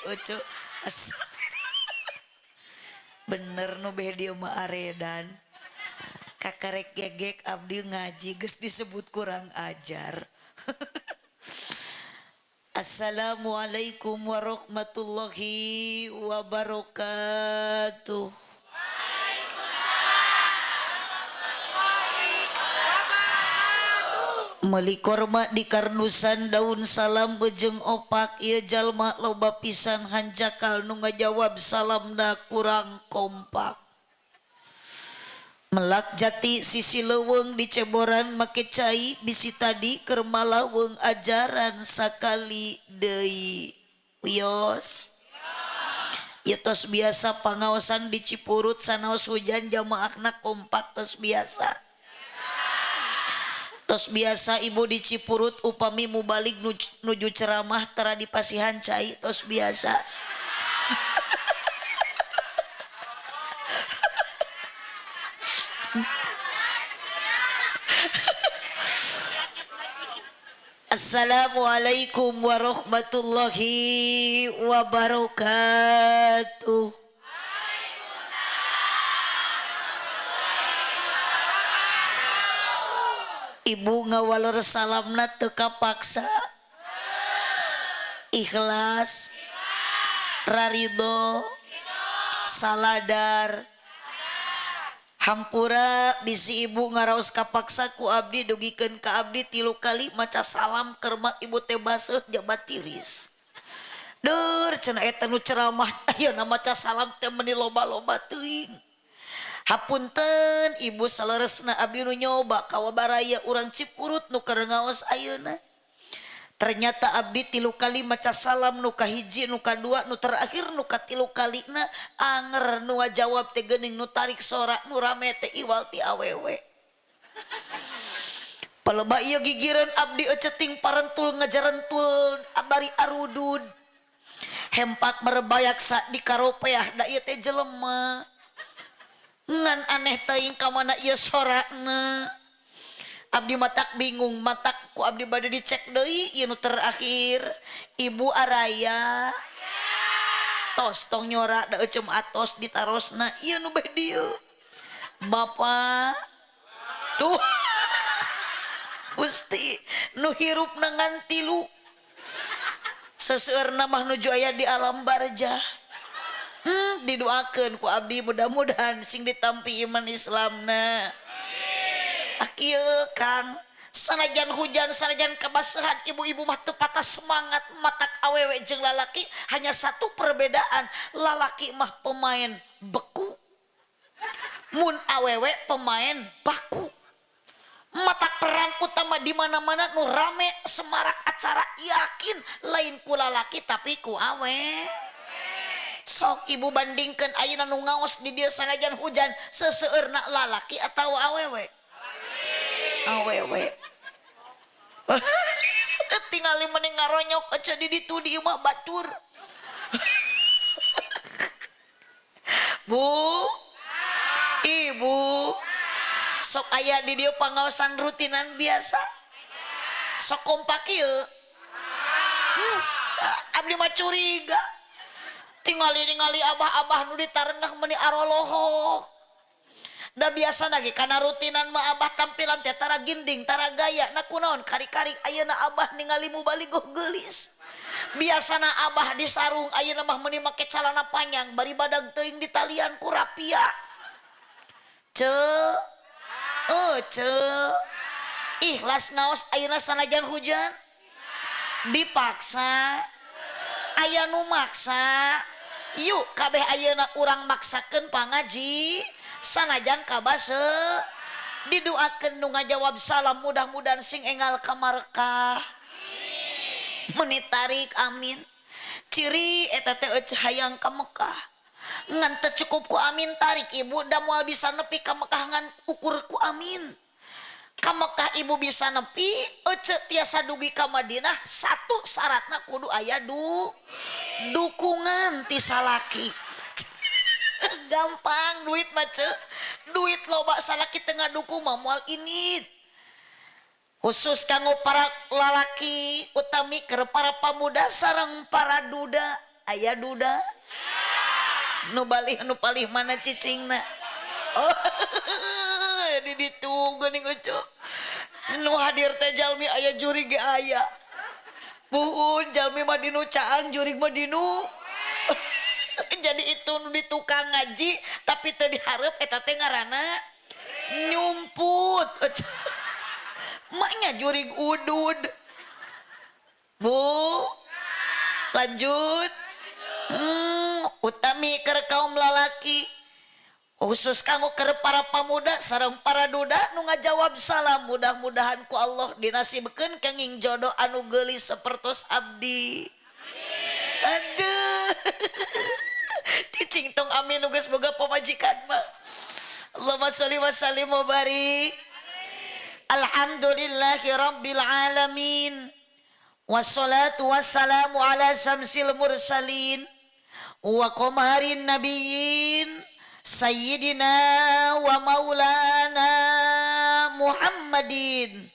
Ece. Bener nu beh dieu mah aredan. Kakarek gegek abdi ngaji geus disebut kurang ajar. Assalamualaikum warahmatullahi wabarakatuh. Meuli korma di karnusan daun salam bejeng opak ieu jalma loba pisan hanjakal nu ngajawab salamna kurang kompak. Melak jati sisi leuweung diceboran make cai bisi tadi keur malaweng ajaran sakali deui. Wios. Ieu tos biasa pangaosan di Cipurut sanaos hujan jamaahna kompak tos biasa. Tos biasa ibu di Cipurut upami mubalig nuju ceramah tara dipasihan cai tos biasa. Assalamualaikum warahmatullahi wabarakatuh. Ibu ngawaler salamna teu kapaksa, ikhlas, rarido, saladar. Hampura bisi ibu ngaraos kapaksa ku abdi dugikeun ka abdi 3 kali maca salam keur mah ibu teh baseuh jabat tiris. Deur cenah eta nu ceramah ayeuna maca salam teh meuni loba-loba teuing. Hapunten ibu saleresna abdi nu nyoba ka wabaraya urang Cipurut nu keur ngaos ayeuna. Ternyata abdi 3 kali maca salam nu kahiji nu kadua nu terakhir nu katilu kalina anger nu ngajawab teh geuning nu tarik sora nu rame teh iwal ti awewe. Palebah ieu gigireun abdi eceting parentul ngajarentul abari arudud. Hempak merebayaksa di karopeah da ieu teh jelema. Ngan aneh teuing ka mana ieu sorana. Abdi matak bingung, matak ku abdi bade dicek deui ieu nu terakhir. Ibu araya. Tos tong nyora da ecem atos ditarosna ieu nu beh dieu. Bapak tuh Gusti nu hirupna ngan 3. Seseueurna mah nuju aya di alam barjah. Didoakeun ku abdi mudah-mudahan sing ditampi iman Islamna. Akieu Kang, sanajan hujan sanajan kabasehan ibu-ibu mah teu patah semangat matak awewe jeung lalaki hanya satu perbedaan, lalaki mah pemain beku mun awewe pemain baku. Matak peran utama di mana-mana nu rame semarak acara yakin lain ku lalaki tapi ku awe. Sok ibu bandingkeun ayeuna nu ngaos di dieu sanajan hujan seseueurna lalaki atawa awewe? Awewe. Tingali mending ngaronyok aja di ditu di imah batur. Bu, ibu, sok aya di dieu pangaosan rutinan biasa. Sok kompak ieu. Abdi mah curiga. Tingali-ningali abah-abah nu ditarengah meuni arolohok. Da biasa lagi karena rutinan mah abah tampilan teh tara ginding tara gaya na kunaon kari-kari ayeuna abah ningali mubaligoh geulis. Biasana abah di sarung ayeuna mah meuni make calana panjang bari badag teuing di talian ku rapia. Ce ce ikhlas ngaos ayeuna sanajan hujan dipaksa aya nu maksa yuk kabeh ayeuna urang maksakeun pangaji sanajan kabase didoakeun nu ngajawab salam mudah-mudahan sing enggal ka markah meuni tarik amin ciri eta teh eueuh hayang ka Mekah ngan teu cukup ku amin tarik ibu da moal bisa nepi ka Mekah ngan ukur ku amin ka Mekah ibu bisa nepi ece tiasa dugi ka Madinah satu syaratna kudu aya dukungan ti salaki. Gampang duit mah ce duit loba salaki teu ngadukung mah moal init. Khusus kanggo para lalaki utami keur para pamuda sareng para duda. Aya duda nu balih, nu palih mana cicingna? Oh, di ditu geuning lucu. Nu hadir teh jalmi aya, jurig ge aya. Puhun, jalmi mah dinu caang, jurig mah dinu. Jadi itu nu di tukang ngaji tapi teu dihareup, eta teh ngaranna nyumput. Maknya jurig udud. Bu, lanjut. Utami keur kaum lalaki, khusus kanggo keur para pamuda sareng para duda nu ngajawab salam, mudah-mudahan ku Allah dinasibkeun kenging jodoh anu geulis sapertos abdi. Aduh, cicing tong amin nu geus boga pamajikan mah. Allahumma sholli wa sallim wa barik. Alhamdulillahi rabbil alamin. Wassalatu wassalamu ala syamsil mursalin wa qamarin nabiyyin sayyidina wa maulana Muhammadin.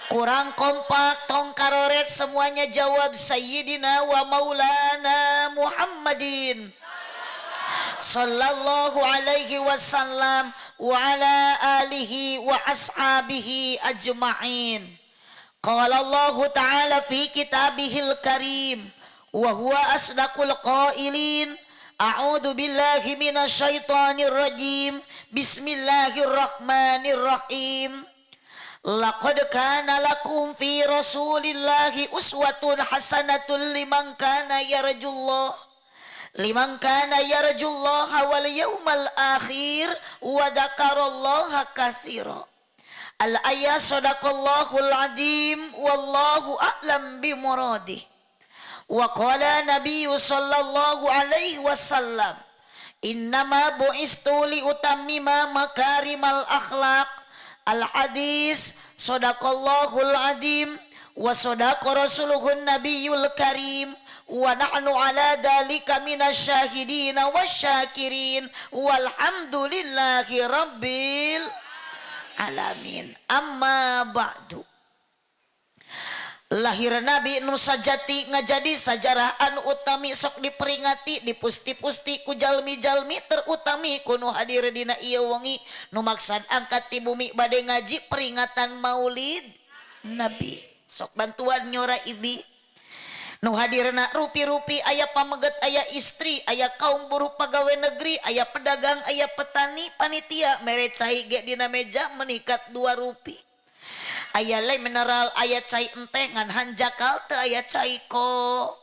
Kurang kompak, tong karoret, semuanya jawab sayyidina wa maulana Muhammadin sallallahu alaihi wasallam wa ala alihi wa ashabihi ajma'in. Qala Allah ta'ala fi kitabihil karim wa huwa asdaqul qailin. A'udzu billahi minasyaitonir rajim. Bismillahirrahmanirrahim. Laqad kana lakum fi Rasulillahi uswatun hasanatun liman kana yarjullaha wal yawmal akhir wa dzakarallaha katsira. Al ayat. Sadaqallahul azim, wallahu a'lam bi muradih. Wa qala nabiyyu sallallahu alaihi wasallam, innama bu'istu li utammima makarimal akhlaq. Al hadis. Sadaqallahul azim wa sadaqa rasuluhun nabiyul karim wa nahnu ala dalika minasyahidin wasyakirin walhamdulillahi rabbil alamin. Amma ba'du. Lahir Nabi nu sajati ngajadi sajarah anu utami, sok diperingati, dipusti-pusti ku jalmi-jalmi, terutami ku nu hadir dina ieu wengi, nu maksad angkat ti bumi bade ngaji peringatan Maulid Nabi. Sok bantuan nyora ibi. Nu hadirna rupi-rupi, aya pameget, aya istri, aya kaum buruh pegawai negeri, aya pedagang, aya petani, panitia mere cai ge dina meja menikat dua rupi, aya le mineral, aya cai ente, ngan hanjakal teu aya cai ko.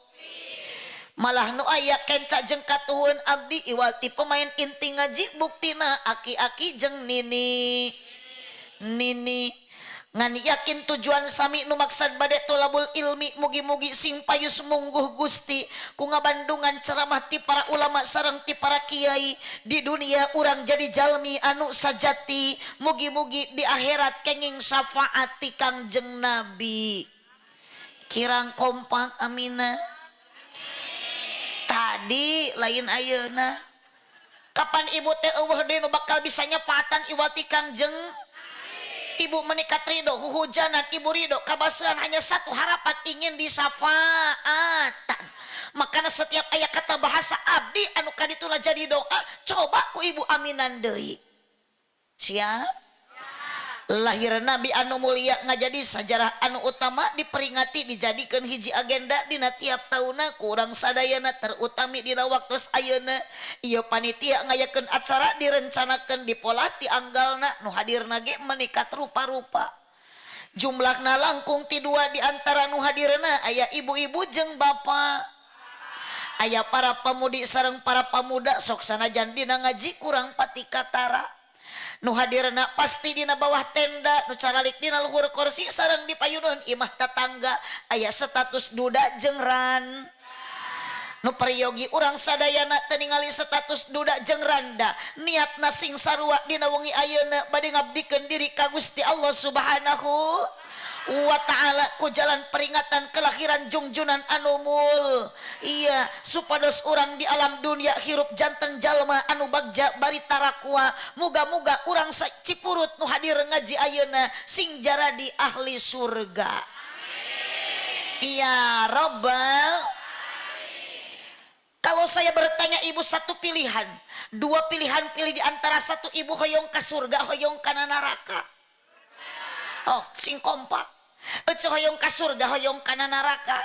Malah nu aya kenca jeung katuhun abdi, iwal ti pemain inti ngaji, buktina aki-aki jeung nini nini. Ngan yakin tujuan sami nu maksad bade tolabul ilmi, mugi-mugi sing payus mungguh Gusti ku ngabandungan ceramah ti para ulama sareng ti para kiai. Di dunia urang jadi jalmi anu sajati, mugi-mugi di akhirat kenging syafaat ti Kangjeng Nabi. Kirang kompak amina tadi, lain ayeuna. Kapan ibu teh euweuh deui nu bakal bisa nyafaatan iwal ti Kangjeng? Ibu menikat ridho, huhujanan ibu ridho, kabasehan, hanya satu harapan, ingin disafaatan. Makanya setiap ayat kata bahasa abdi anu kadituna jadi doa, coba ku ibu aminan deui. Siap. Lahir Nabi anu mulia ngajadi sajarah anu utama, diperingati, dijadikan hiji agenda dina tiap tahunna kurang sadayana, terutami dina waktu ayeuna. Ieu panitia ngayakeun acara direncanakeun, dipolah ti anggalna, nu hadirna ge menikat rupa-rupa, jumlahna langkung ti dua. Di antara nu hadirna aya ibu-ibu jeung bapak, aya para pemudi sareng para pemuda. Sok sanajan dina ngaji kurang pati katara. Nu hadirna pasti dina bawah tenda, nu caralik dina luhur kursi sareng di payuneun imah tetangga, aya status duda jeung ran. Nu peryogi urang sadayana teu ningali status duda jeung randa, niatna sing sarua dina wengi ayeuna, bade ngabdikeun diri ka Gusti Allah Subhanahu wa ta'ala ku jalan peringatan kelahiran jungjunan anu mul. Iya, supados urang di alam dunia hirup janten jalma anu bagja bari tarakwa. Muga-muga urang Cipurut nu hadir ngaji ayeuna sing jaradi ahli surga. Iya robbal. Kalau saya bertanya ibu, satu pilihan, dua pilihan, pilih di antara satu, ibu hoyong ka surga, hoyong kana neraka? Oh, sing kompak. Ece, hoyong ka surga, hoyong kana neraka?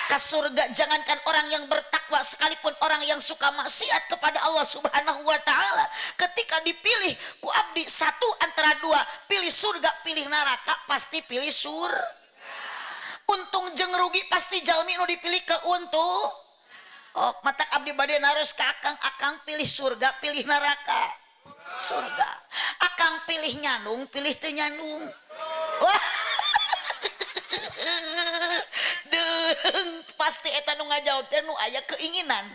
Ka surga. Jangankan orang yang bertakwa, sekalipun orang yang suka maksiat kepada Allah Subhanahu wa Ta'ala, ketika dipilih ku abdi satu antara dua, pilih surga, pilih neraka, pasti pilih sur. Untung jeng rugi pasti jalmi nu dipilih ke untung. Oh, matak abdi bade naros ka akang. Akang pilih surga, pilih neraka? Surga. Akang pilih nyandung, pilih teu nyandung? Wah. Deung, pasti eta nu ngajawab teh nu aya keinginan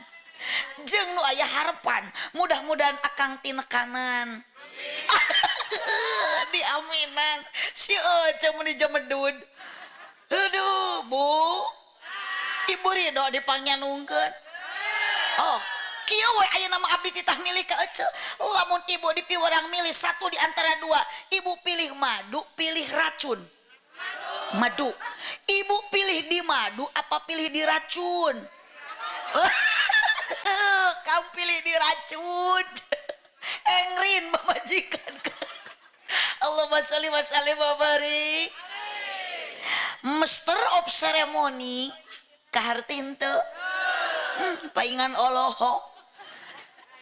jeung nu aya harapan. Mudah-mudahan akang tinekanan diaminan. Si Oce mun dijemedud. Aduh, Bu, Ibu ridho dipangnyanungkeun? Oh, kieu we ayeuna mah abdi titah milih ka ece. Lamun ibu dipiwarang milih satu di antara dua, ibu pilih madu, pilih racun? Madu. Ibu pilih di madu apa pilih di racun? Kamu pilih di racun, engrin pamajikan. Allahumma sholli wa sallim wa barik. Master of ceremony kaharti teu? Paingan olohok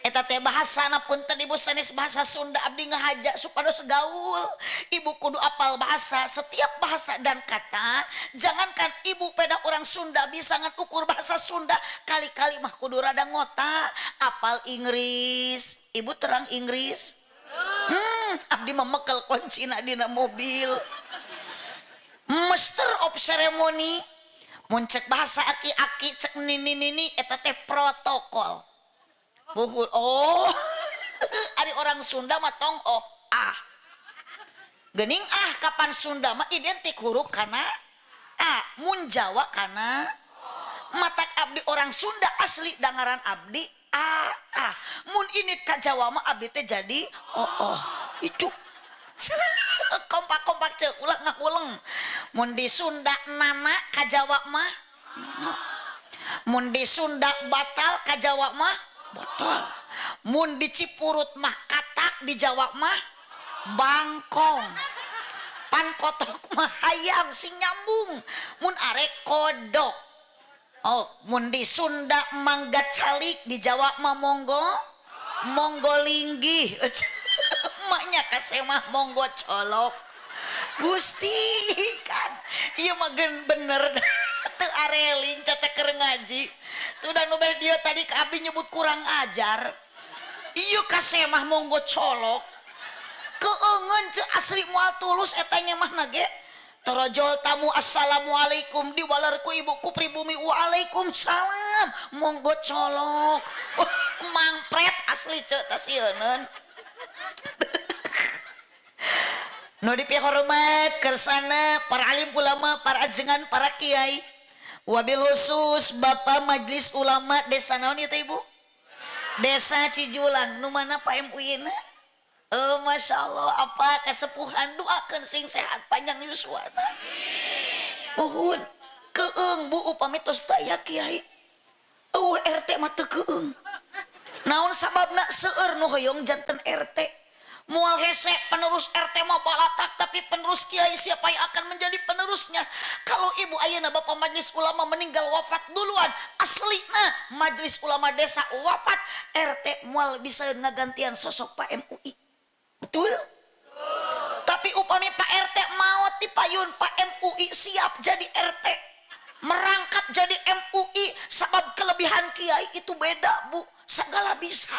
eta teh bahasana. Punten, ibu, sanes bahasa Sunda. Abdi ngahaja supados gaul. Ibu kudu apal bahasa, setiap bahasa dan kata. Jangankan ibu peda orang Sunda bisa ngan ukur bahasa Sunda, kali-kali mah kudu rada ngota apal Inggris. Ibu terang Inggris? Abdi mah mekel kuncina dina mobil. Master of ceremony, mun cek bahasa aki-aki, cek nini nini, eta teh protokol. Buhur. Oh, ari orang Sunda mah tong oh ah gening ah. Kapan Sunda mah identik huruf kana a, mun Jawa kana. Matak abdi orang Sunda asli, dangaran abdi a ah. Mun ini ka Jawa mah abdi teh jadi oh oh. Itu kompak-kompak cek, ulah ngahuleng. Mun di Sunda nana, ka Jawa mah. Mun di Sunda batal, ka Jawa mah batal. Mun di Cipurut mah katak, di Jawa mah bangkong. Pan kotok mah hayam, sing nyambung. Mun arek kodok. Oh, mun di Sunda mangga calik, di Jawa mah monggo monggo linggih. Maknya kasemah monggo colok. Gusti kan iya mah bener teu areling caca keur ngaji tuh. Dan nu dia tadi ke abdi nyebut kurang ajar. Iya, kasemah monggo colok, keungeun ce, asli moal tulus etanya mah nage. Torojol tamu, "Assalamualaikum," diwaler ku ibu ku pribumi, "Waalaikumsalam, monggo colok." Mangpret asli ce, tasieun. Nu dipihormat kersana para alim ulama, para ajengan, para kiai, wabil khusus Bapak Majelis Ulama Desa naon ieu teh, Ibu? Desa Cijulang. Nu mana Pak MUI na? Oh, Masya Allah, apa kesepuhan, doakan sing sehat, panjang yuswana. Mohon keeng, Bu, upami tos taya kiai. Oh, RT mah teu keeng. Naon sababna? Seueur nu hoyong janten RT. Mual hese penerus RT mah balatak, tapi penerus kiai siapa yang akan menjadi penerusnya? Kalau ibu ayeuna Bapak Majelis Ulama meninggal wafat duluan, asli nah Majelis Ulama desa wafat, RT mual bisa ngagantian sosok Pak MUI. Betul? Tapi upami Pak RT maot di payun, Pak MUI siap jadi RT, merangkap jadi MUI, sebab kelebihan kiai itu beda, Bu, segala bisa.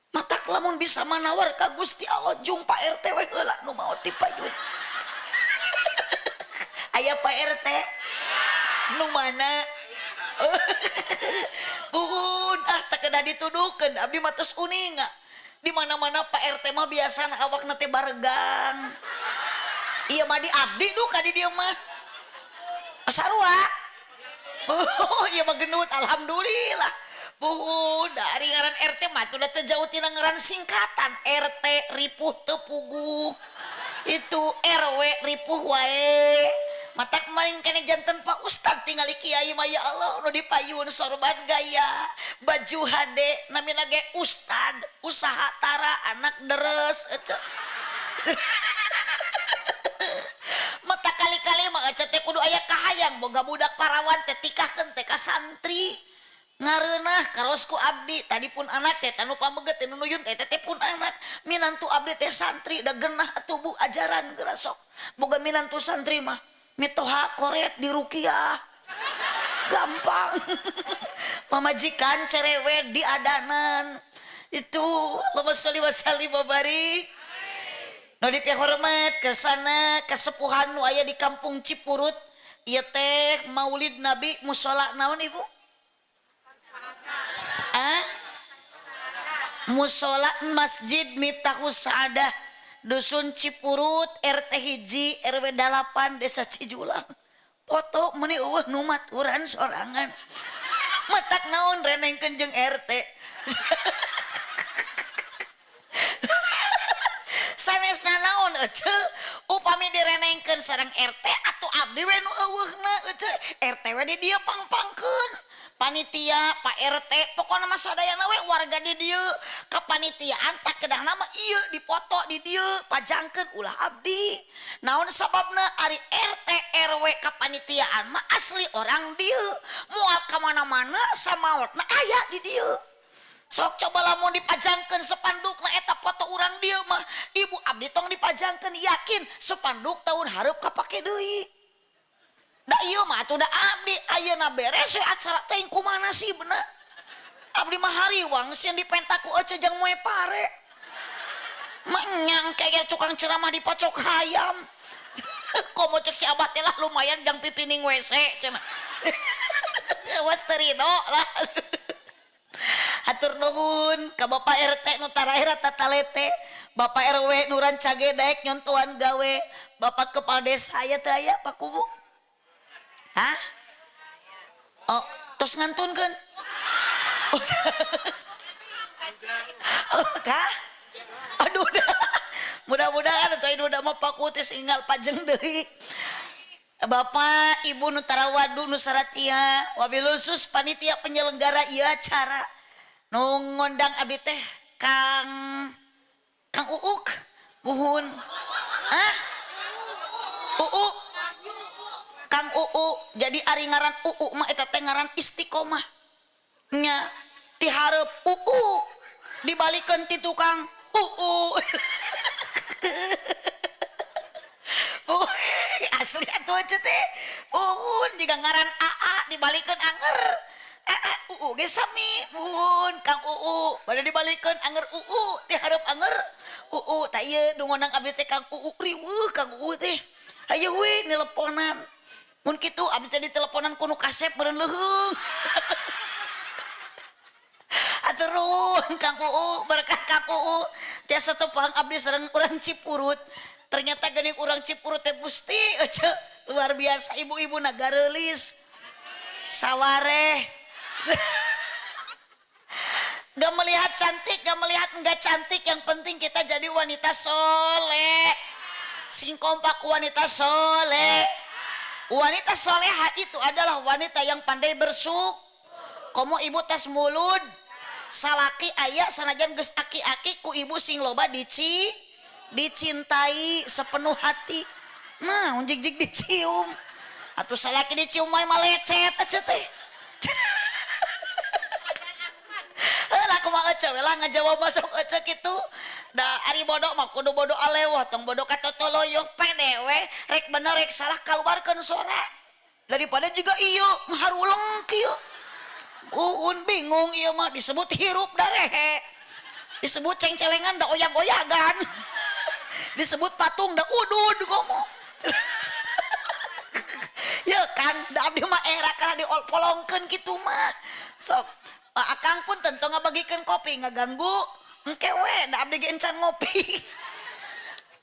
Matak lamun bisa manawar ka Gusti Allah, jung Pak RT we heula nu maot di payun. Aya Pak RT nu mana? Puhun ah, tak kena dituduhkeun, abdi mah tos uninga. Di mana-mana Pak RT mah biasa awakna teh baregang. Iya mah di abdi duka di dieu mah. Sarua. Oh, iya mah gendut, alhamdulillah. Puhun, dari ngaran RT mah udah teu jauh tina ngaran singkatan RT, ripuh teu puguh. Itu RW, ripuh wae. Matak maling kene janten Pak Ustad tingali kiai mah ya Allah nu dipayun sorban gaya baju hade namina ge ustad usaha tara anak deres ece. Mata kali-kali mah ece teh kudu aya kahayang boga budak parawan teh tikahkeun teh ka santri. Ngareunah karos ku abdi tadi pun anak teh tanu pameget teh nunuyun teh teh pun anak minantu abdi teh santri da genah atuh bu ajaran geura sok boga minantu santri mah mitoha koret di rukiah gampang. Pamajikan cerewet di adanan itu. Allahumma sholli wa sallim wa barik. Nu dipihormat ke sana kesepuhan nu aya di kampung Cipurut ieu teh Maulid Nabi musala naon ibu? Ah? Musola Masjid Miftahus Saadah Dusun Cipurut RT 1 RW 8 Desa Cijulang. Foto meuni eueuh nu maturan sorangan. Matak naon renengkeun jeung RT. Sanesna naon ece upami direnengkeun sareng RT atuh abdi we nu eueuhna ece RT we di dieu pangpangkeun. Panitia Pak RT pokona mah sadayana we warga di dieu kapanitiaan tak kedahna mah ieu dipoto di dieu pajangkeun ulah abdi. Naon sababna ari RT RW kapanitiaan mah asli orang dieu moal ka mana-mana samaotna aya di dieu. Sok coba lamun dipajangkeun sepandukna eta foto urang dieu mah ibu abdi tong dipajangkeun yakin sepanduk tahun hareup kapake deui. Da ieu mah atuh da abdi ayeuna beres we acara teh kumaha nasibna. Abdi mah hariwang sieun dipenta ku ece jeung moe pare. Menyang kayak tukang ceramah dipacok hayam. Komo cek si abah teh lah lumayan jang pipining WC cenah. Was teu ridho lah. Hatur nuhun ka Bapak RT nu tarakhir tatalete, Bapak RW nu rancage daek nyontohan gawe, Bapak Kepala Desa aya teu aya Pak Kubu? Hah? Oh, tos ngantunkeun. Oh, kah? Aduh, mudah-mudahan atuh anu mah Pak Kubu teh singgal pajeng deui. Bapak, Ibu nu tarawadu nu saratia, wabil khusus panitia penyelenggara ieu acara. Nu ngondang abdi teh Kang Uuk. Muhun. Hah? Uuk. Kang Uu, jadi ari ngaran Uu mah eta teh ngaran istiqomah. Nya ti hareup Uu dibalikeun ti tukang Uu. Asli atuh aja teh. Uhun jiga ngaran AA dibalikeun anger. AA Uu ge sami. Uhun Kang Uu bade dibalikeun anger Uu ti hareup anger Uu. Tah ieu nu ngondang abdi teh Kang Uu riweuh Kang Uu teh. Hayu we neleponan. Mun kitu abdi teh diteleponan ku nu kasep meureun leuheung. Atur nuhun Kang Uu, berkah Kang Uu. Tiasa tepang abdi sareng urang Cipurut. Ternyata geuning urang Cipurut teh Gusti ece luar biasa ibu-ibu nagareulis. Sawareh. Gak melihat cantik, gak melihat enggak cantik, yang penting kita jadi wanita soleh. Sing kompak wanita soleh. Wanita soleha itu adalah wanita yang pandai bersyukur. Komo ibu tas mulud salaki aya sanajan geus aki-aki ku ibu sing loba dicintai sepenuh hati. Nah, jig-jig dicium. Atuh salaki dicium mah lecet aja teh. Lah kumaha ece we lah ngajawab masuk ece kitu. Da ari bodoh mah kudu bodoh alewah tong bodoh katotoloyong pede we rek bener rek salah kaluarkeun sora. Daripada juga ieu ngaharuleng kieu. Uun bingung ieu mah disebut hirup darehe. Disebut cengcelengan da oyag-oyagan. Disebut patung da udud komo. Ya Kang, da abdi mah era kana diolpolongkeun kitu mah. Sok Pak Akang pun tentu ngabagikeun kopi ngaganggu engke we da abdi ge encan ngopi.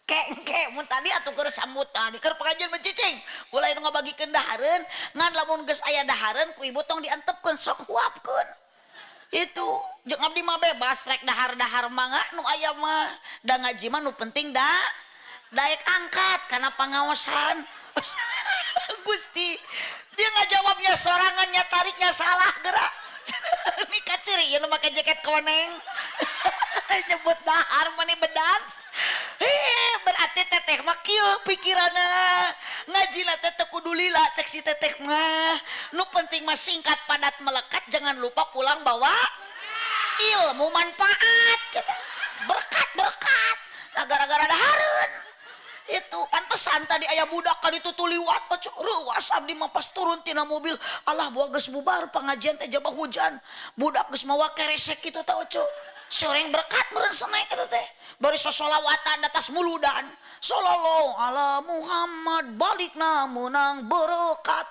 Ke engke mun tadi atuh keur sambutan keur pengajian mencicing mulai nu ngabagikeun dahareun ngan lamun geus aya dahareun ku ibu tong diantepkeun sok huapkeun. Itu jeung abdi mah bebas rek dahar-dahar mangga nu aya mah da ngaji mah nu penting da daek angkat kana pangaosan. Gusti dia ngajawabnya sorangannya tariknya salah gerak. Ini kaciri ya nu make jaket koneng. Nyebut dahar mani bedas. Berarti teteh mah kieu pikiranna. Ngajina teh teu kudu lila cek si teteh mah. Nu penting mah singkat padat melekat, jangan lupa pulang bawa ilmu manfaat. Berkat-berkat. Nah gara-gara dahareun. Itu pantesan tadi aya budak ka ditu liwat reuas abdi mah pas turun tina mobil, alah buah geus bubar pengajian teh jaba hujan. Budak geus mawa keresek kitu teh oco. Soreng berkat meureun senek eta teh. Bari sosolawatan atas muludan. Sallallahu ala Muhammad balikna meunang berkat.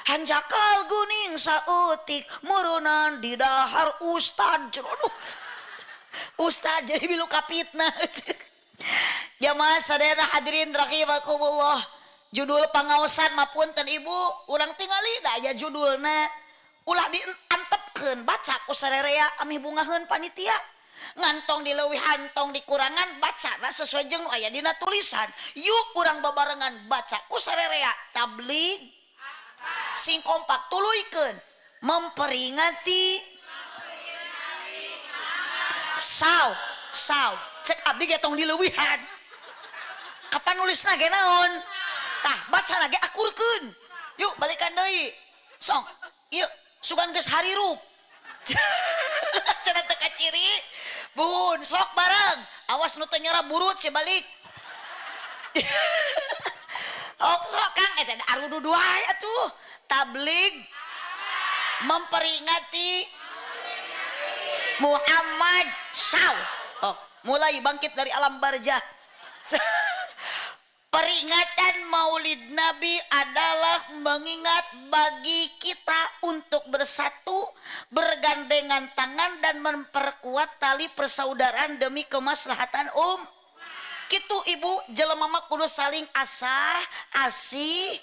Hanjakal guning saeutik meureunnan di dahar ustad. Aduh. Ustad jadi milu kapitna. Jamaah sadayana hadirin rahimakumullah. Judul pangaosan mah punten ibu, urang tingali da aya judulna. Ulah diantepkeun, baca ku sarerea amih bungaheun panitia. Ngantong dileuwihan tong dikurangan, bacana sesuai jeung nu aya dina tulisan. Yuk urang babarengan baca ku sarerea tabligh sing kompak tuluykeun memperingati saw saw cek abdi ge tong dileuwihan. Kapan nulisna ge naon? Tah bacana ge akurkeun. Yuk balikan deui. Sok ieu sugan geus harirup. Cenah teu kaciri. Bun sok bareng. Awas nu teu nyera burut si balik. Oh sok Kang eta arududu wae atuh. Tabligh memperingati Muhammad saw. Oh, mulai bangkit dari alam barzah. Peringatan Maulid Nabi adalah mengingat bagi kita untuk bersatu, bergandengan tangan dan memperkuat tali persaudaraan demi kemaslahatan Kitu ibu jelema mah kudu saling asah, asih,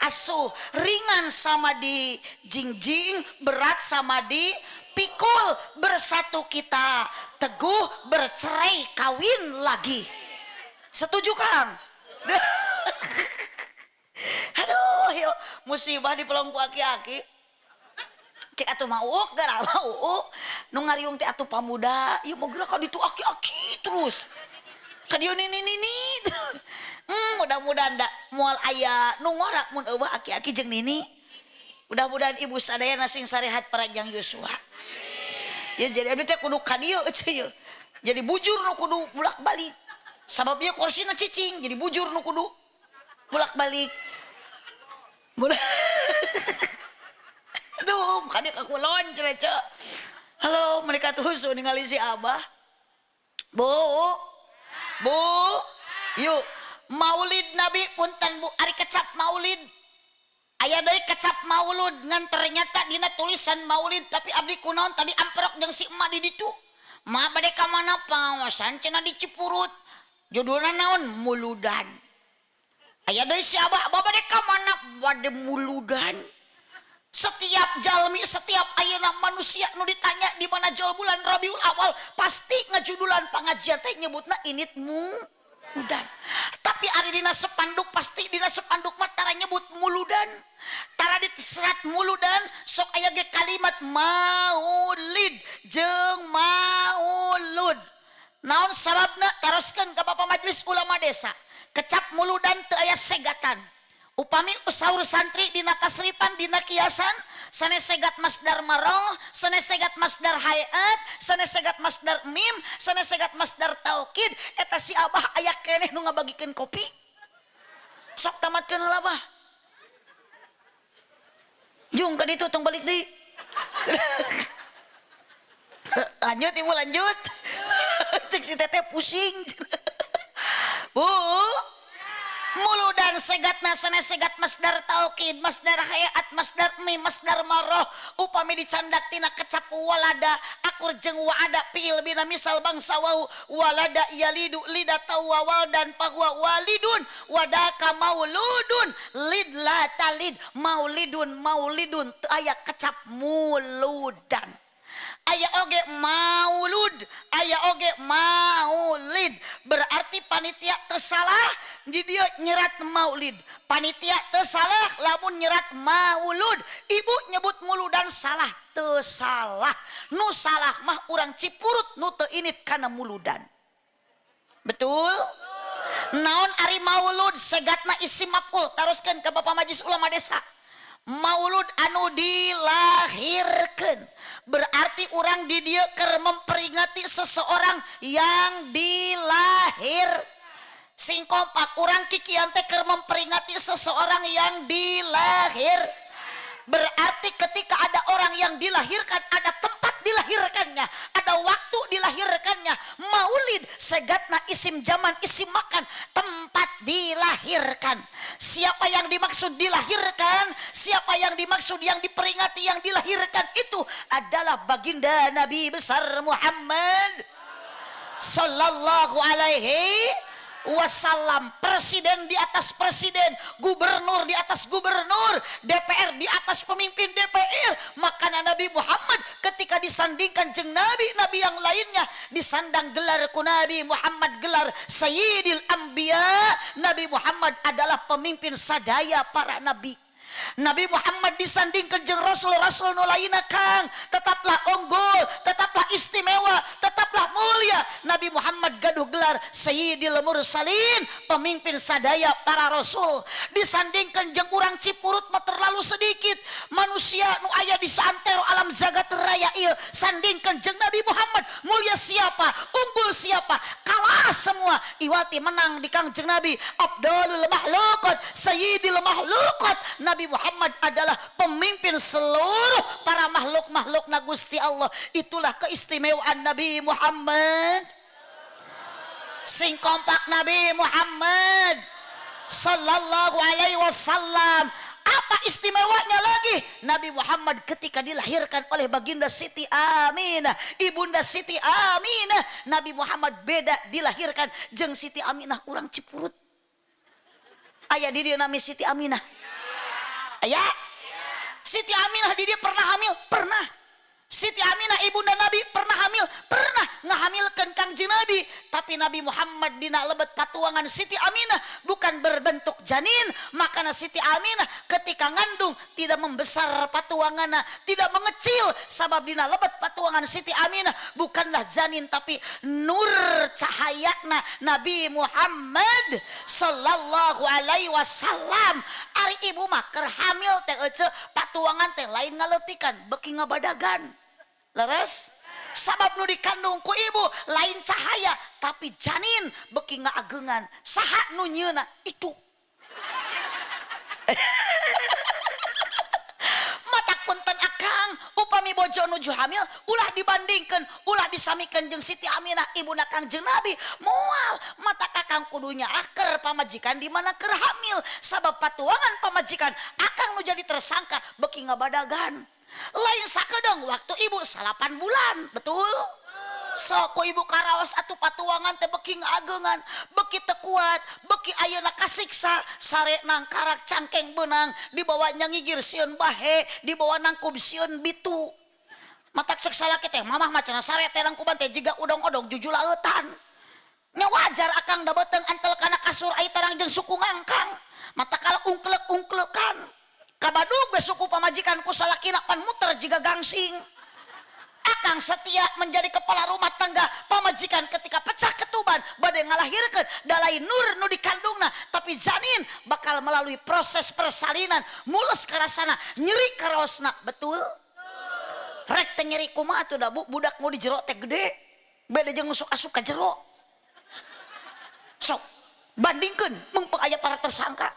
asuh, ringan sama di jingjing, berat sama di pikul. Bersatu kita teguh, bercerai kawin lagi. Setuju Kang? Aduh, yuk musibah di pelong ku aki-aki. Cek atuh mau gara mau nu ngariung teh atuh pamuda, ieu mah geura ka ditu aki-aki terus. Ka dieu nini nini. Mudah-mudahan da moal aya nu ngorak mun eueuh aki-aki jeung nini. Mudah-mudahan ibu sadayana sing sarehat paranjang yuswa. Ya jadi abdi teh kudu ka dieu euy. Jadi bujur nu kudu bolak-balik. Sabab ieu kursina cicing, jadi bujur nu kudu bolak-balik. Aduh, kadieu ka kulon cenah ceu. Halo, mereka tuh ningali si Abah. Bu. Bu, yuk Maulid Nabi punten Bu, ari kecap Maulid. Aya deui kecap Maulud ngan ternyata dina tulisan Maulid tapi abdi kunaon tadi amprok jeung si emak di ditu. Ma bade ka mana pangaosan cenah di Cipurut. Judulna naon? Muludan. Aya deui si Abah, abah bade ka mana? Bade muludan. Setiap jalmi, setiap ayeuna manusia nu ditanya di mana jol bulan Rabiul Awal pasti ngajudulan pangajian teh nyebutna init muludan. Tapi ari dina sepanduk pasti dina sepanduk mah tara nyebut muludan. Tara diserat muludan sok aya ge kalimat maulid jeung maulud. Naon sababna? Taroskeun ka Bapak Majelis Ulama Desa. Kecap muludan teu aya segatan. Upami saur santri dina tasrifan dina kiasan sanes segat masdar maroh, sanes segat masdar hayat, sanes segat masdar mim, sanes segat masdar taukid, eta si Abah aya keneh nu ngabagikeun kopi. Sok tamatkeun heula Abah. Jung ka ditu tong balik deui. Lanjut ibu lanjut. Cek si teteh pusing. Bu, muludan segatna sanes segat masdar taukid, masdar hayat, masdar mim, masdar maroh. Upami dicandak tina kecap walada akur jeung waada fiil bina misal bangsa wau walada yalidu lidata wawaldan pahuwa walidun wadaka mauludun lid la talid maulidun maulidun teu aya kecap muludan. Aya oge maulud, aya oge maulid. Berarti panitia tersalah di dia nyerat maulid. Panitia tersalah lamun nyerat maulud. Ibu nyebut muludan salah, teu salah. Nu salah mah urang Cipurut nu teu init kana muludan. Betul? Naon ari maulud segatna isim maf'ul, taroskeun ka Bapak Majlis Ulama Desa. Maulud anu dilahirkeun berarti orang di dieu keur memperingati seseorang yang dilahir. Sing kompak urang kikian teh keur memperingati seseorang yang dilahir. Berarti ketika ada orang yang dilahirkan, ada tempat dilahirkannya, ada waktu dilahirkannya. Maulid segatna isim zaman, isim makan, tempat dilahirkan. Siapa yang dimaksud dilahirkan, siapa yang dimaksud yang diperingati yang dilahirkan itu adalah baginda Nabi besar Muhammad sallallahu alaihi wasallam. Presiden di atas presiden, gubernur di atas gubernur, DPR di atas pemimpin DPR. Makanya Nabi Muhammad ketika disandingkan jeung nabi-nabi yang lainnya, disandang gelar ku Nabi Muhammad gelar Sayyidil Anbiya. Nabi Muhammad adalah pemimpin sadaya para nabi. Nabi Muhammad disandingkan jeung rasul-rasul nu lainna Kang, tetaplah unggul, tetaplah istimewa, tetaplah mulia. Nabi Muhammad gaduh gelar Sayyidil Mursalin, pemimpin sadaya para rasul. Disandingkan jeung urang Cipurut mah terlalu sedikit. Manusia nu aya di saantero alam jagat raya ieu sandingkan jeung Nabi Muhammad, mulia siapa, unggul siapa, kalah semua. Iwati menang di Kangjeng Nabi, afdalul makhluqat, sayyidil makhluqat. Nabi Muhammad adalah pemimpin seluruh para makhluk-makhluk na Gusti Allah. Itulah keistimewaan Nabi Muhammad. Sing kompak Nabi Muhammad sallallahu alaihi wasallam. Apa istimewanya lagi? Nabi Muhammad ketika dilahirkan oleh baginda Siti Aminah, ibunda Siti Aminah, Nabi Muhammad beda dilahirkan jeung Siti Aminah urang Cipurut. Aya di dieu nami Siti Aminah. Aya. Siti Aminah di dieu pernah hamil? Pernah. Siti Aminah ibunda Nabi pernah hamil? Pernah ngahamilkeun Kangjeng Nabi. Tapi Nabi Muhammad dina lebet patuangan Siti Aminah bukan berbentuk janin. Makanya Siti Aminah ketika ngandung tidak membesar patuanganna, tidak mengecil. Sabab dina lebet patuangan Siti Aminah bukanlah janin tapi nur cahayana Nabi Muhammad sallallahu alaihi wasallam. Ari ibu mah keur hamil teh ece patuangan teh lain ngaleutikan, beuki ngabadagan. Leres? Sabab nu dikandung ku ibu lain cahaya tapi janin beuki ngaageungan. Saha nu nyieuna itu? Mata punten akang, upami bojo nuju hamil ulah dibandingkeun, ulah disamikeun jeung Siti Aminah ibuna Kangjeng Nabi. Moal mata kakang kudunya aker pamajikan di mana keur hamil, sabab patuangan pamajikan akang nu jadi tersangka beuki ngabadagan. Lain sakedeung waktu ibu 8 bulan, betul? Sok ku ibu karaos atuh patuangan teh beuki ngaageungan, beuki teu kuat, beuki ayeuna kasiksa, sare nangkarak cangkeng beunang, dibawa nyangigir sieun bahe, dibawa nangkub sieun bitu. Matak cek salaki teh mamah mah cenah sare teh nangkuban teh jiga udong-odong jujulautan. Nya wajar akang da beuteung antel kana kasur ai tarang jeung suku ngangkang. Matak kalau ungklek-ungklekan. Kabadug ge suku pamajikan ku salakina pan muter jiga gangsing. Akang setia menjadi kepala rumah tangga pamajikan ketika pecah ketuban bade ngalahirkeun dalai nur nu dikandungna, tapi janin bakal melalui proses persalinan mulus karasana nyeri karaosna, betul? Rek teh nyeri kumaha atuh da bu, budak nu di jero teh gede beda jeung nu sok asup ka jero. Sok bandingkeun mumpung aya para tersangka.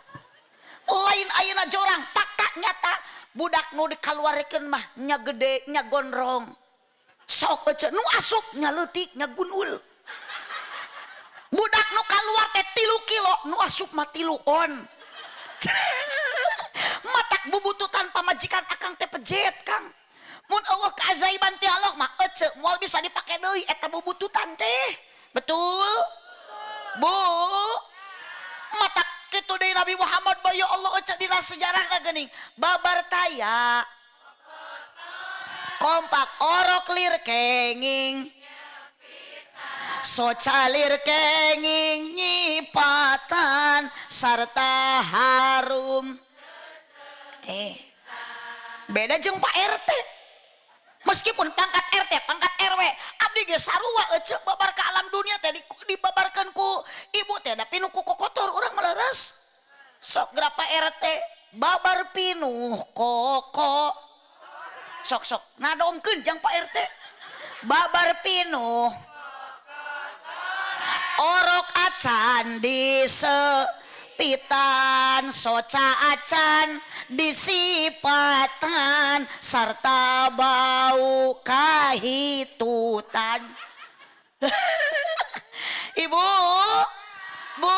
Lain ayeuna jorang fakta nyata budak nu dikaluarkeun mah nya gede nya gondrong. Sok ece nu asup nya leutik nya gunul. Budak nu kaluar teh 3 kilo nu asup mah 3 on. Matak bubututan pamajikan akang teh pejet Kang. Mun eueuh keajaiban ti Allah mah ece moal bisa dipake deui eta bubututan teh. Betul? Bu. Matak kitu deui Nabi Muhammad bae ya Allah ece dina sejarahna geuning babar taya. Kompak, orok lir kenging soca lir kenging nyipatan sarta harum. Eh, beda jeung Pak RT. Meskipun pangkat RT, pangkat RW, abdi ge sarua ece, babar ke alam dunia teh dibabarkeun ku ibu teh da pinuh ku kokotor urang meleres. Sok geura Pak RT, babar pinuh koko. Sok, sok nadomkeun jang Pak RT, babar pinuh orok acan disepitan, soca acan disipatan sarta bau kahitutan. Ibu, Bu,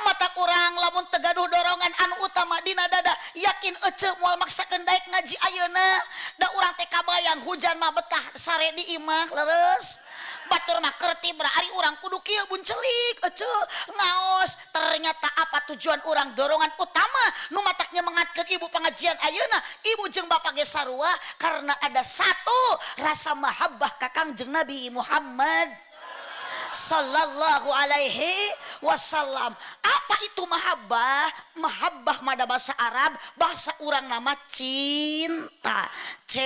mata kurang lamun teu gaduh dorongan anu utama dina dada, yakin ece moal maksakeun daek ngaji ayeuna. Da urang teh kabayang hujan mah betah sare di imah, leres. Batur mah keur tibra, ari urang kudu kieu buncelik ece ngaos. Ternyata apa tujuan urang, dorongan utama nu matak nyemangatkeun ibu pengajian ayeuna, ibu jeung bapak ge sarua, karena ada satu rasa mahabbah ka Kangjeng Nabi Muhammad sallallahu alaihi wasallam. Apa itu mahabbah? Mahabbah mada bahasa Arab, bahasa urang nama cinta. C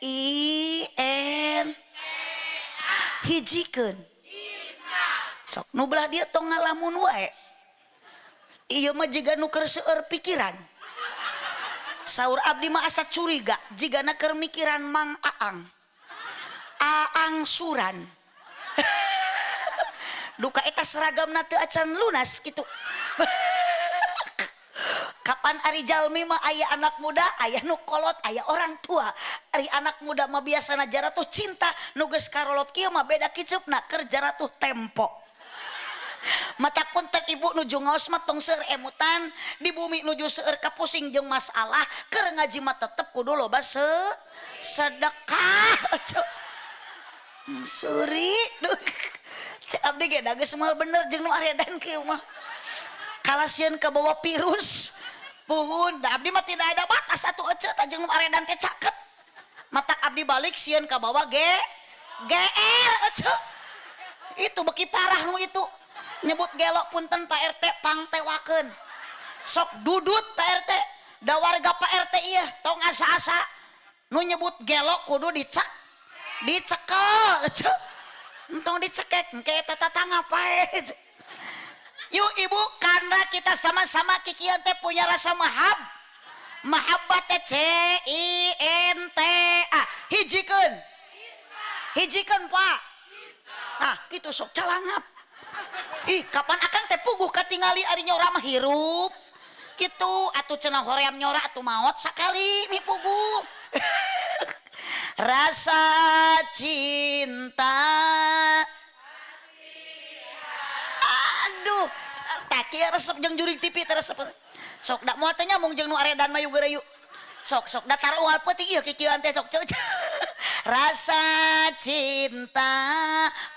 I N, hijikeun. Sok nu belah dieu tong ngalamun wae. Ieu mah jiga nu keur seueur pikiran. Saur abdi mah asa curiga jigana keur mikiran Mang Aang. Aang Suran. Duka eta seragamna teu acan lunas gitu. Kapan ari jalmi mah aya anak muda, aya nu kolot, aya orang tua. Ari anak muda mah biasana jaratuh cinta, nu geus karolot kieu mah beda kiceupna, keur jaratuh tempo. Mata punten ibu nuju ngaos mah tong seueur emutan, di bumi nuju seueur kapusing jeung masalah, keur ngaji mah tetep kudu loba sedekah. Suri, duh. Cek abdi ge da geus moal bener jeung nu aredan kieu mah. Kalasieun kabawa virus. Puhun, da abdi mah tidak ada batas atuh ece tah jeung nu aredan teh caket. Matak abdi balik sieun kabawa GR ece. Itu beki parah nu itu. Nyebut gelok, punten Pak RT, pangtewakeun. Sok dudut Pak RT, da warga Pak RT ieu tong asa-asa. Nu nyebut gelok kudu dicekel ece. Entong dicekek engke eta tatangga pae. Yuk ibu, karena kita sama-sama kikian teh punya rasa mahabbah teh C I N T A. Hijikeun. Hijikeun Pak. Nah, kitu sok calangap. Ih, kapan akang teh puguh katingali ari nyora mah hirup. Kitu atuh cenah hoream nyora atuh maot sakali mi puguh. Rasa cinta. Aduh, tak kieu resep jeung jurig TV teh resep. Sok da moal teh nyambung jeung nu aredan mah yuk geureuy. Sok, sok datar unggal peuting ieu kikieuan teh sok. Rasa cinta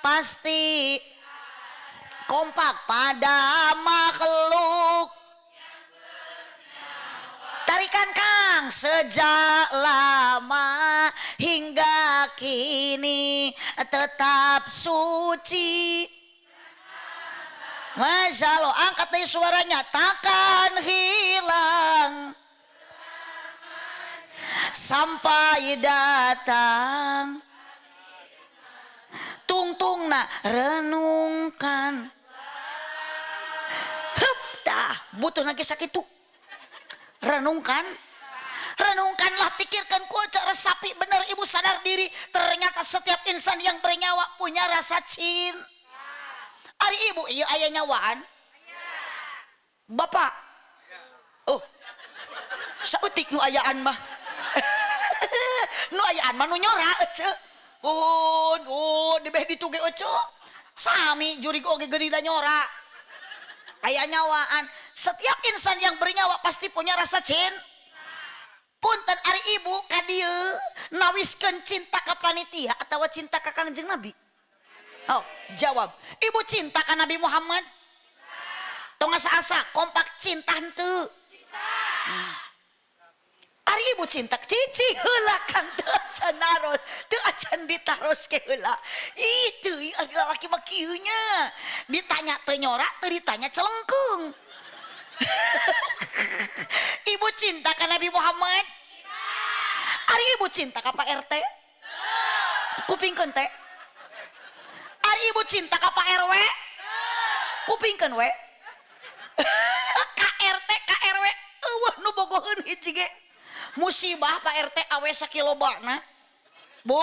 pasti kompak pada makhluk. Tarikan Kang, sejak lama hingga kini tetap suci. Masya Allah, angkat deh suaranya, takkan hilang sampai datang. Tungtungna renungkan. Hup, dah, butuh lagi sakitu. Renungkan, renungkanlah, pikirkan ku resapi bener ibu sadar diri. Ternyata setiap insan yang bernyawa punya rasa cinta. Ari ibu iya aya nyawaan? Bapak? Oh, sautik nu ayaan mah. Nu ayaan mah nu nyora ece. Oh, oh, dibeh ditu ge ece. Sami jurig oge geuning da nyora. Aya nyawaan. Setiap insan yang bernyawa pasti punya rasa cinta. Punten ari ibu ka dieu nawiskeun cinta ka panitia atawa cinta ka Kangjeng Nabi? Oh, jawab. Ibu cinta ka Nabi Muhammad? Tong asa-asa kompak cinta henteu. Ari ibu cinta cici heula kang teu. acan naros, teu acan ditaros ke heula. Ih teuing ari lalaki mah kieu nya. Ditanya teu nyora, teu ditanya celengkeung. Ibu cinta ka Nabi Muhammad? Ari ibu cinta ka Pak RT? Kupingkeun teh. Ari ibu cinta ka Pak RW? Kupingkeun we. Ka RT, ka RW eueuh nu bogoheun hiji ge. Musibah Pak RT awe sakilobana. Bu,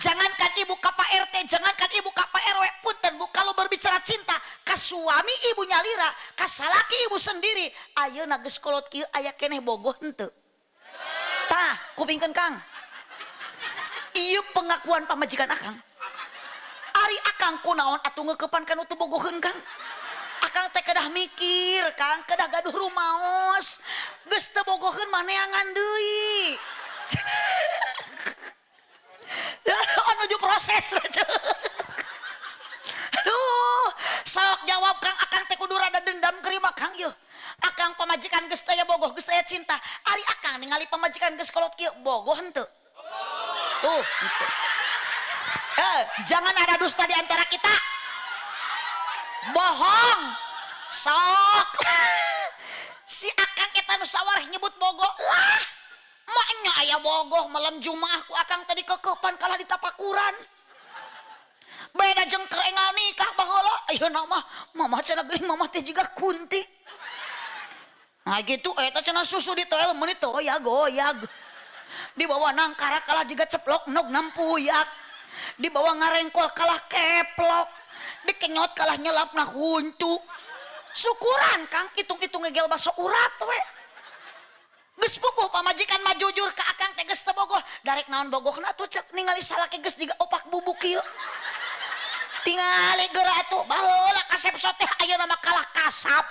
jangankan ibu ka Pak RT, jangankan ibu ka Pak RW, punten Bu, kalau berbicara cinta ka suami ibu nyalira, ka salaki ibu sendiri, ayeuna geus kolot kieu aya keneh bogoh henteu? Tah, kupingkeun Kang. Ieu pengakuan pamajikan akang. Ari akang kunaon atuh ngeukepan ka nu teu bogoheun Kang? Akang teh kedah mikir, Kang, kedah gaduh rumaos. Geus teu bogoheun mah neangan deui. Menuju proses. Aduh, sok jawab Kang, akang teh kudu rada dendam kerima Kang yeuh. Akang pamajikan geus teu bogoh, geus teu cinta. Ari akang ningali pamajikan geus kolot kieu bogoh henteu? Tuh, henteu. Jangan ada dusta di antara kita. Bohong. Sok. Si akang eta nu sawareh nyebut bogoh lah. Maknya aya bogoh malam Jumaah ku akang tadi kekepan kalah ditapakuran. Beda jeung keur enggal nikah baheula. Ayeuna mah mama cenah geuning mama teh jiga kunti. Nah gitu eta cenah susu di toel meuni toyag goyag. Dibawa nangkara kalah jiga ceplok nog nampuyak. Dibawa ngarengkol kalah keplok. Dikenyot kalah nyelapna huntu. Syukuran Kang, hitung-hitung ngegel baso urat we. Geus puguh pamajikan mah jujur ka akang teh geus teu bogoh. Darek naon bogohna tuh cek ningali salaki geus jiga opak bubuk kieu. Tingali geura atuh baheula kasep soteh ayeuna mah kalah kasap.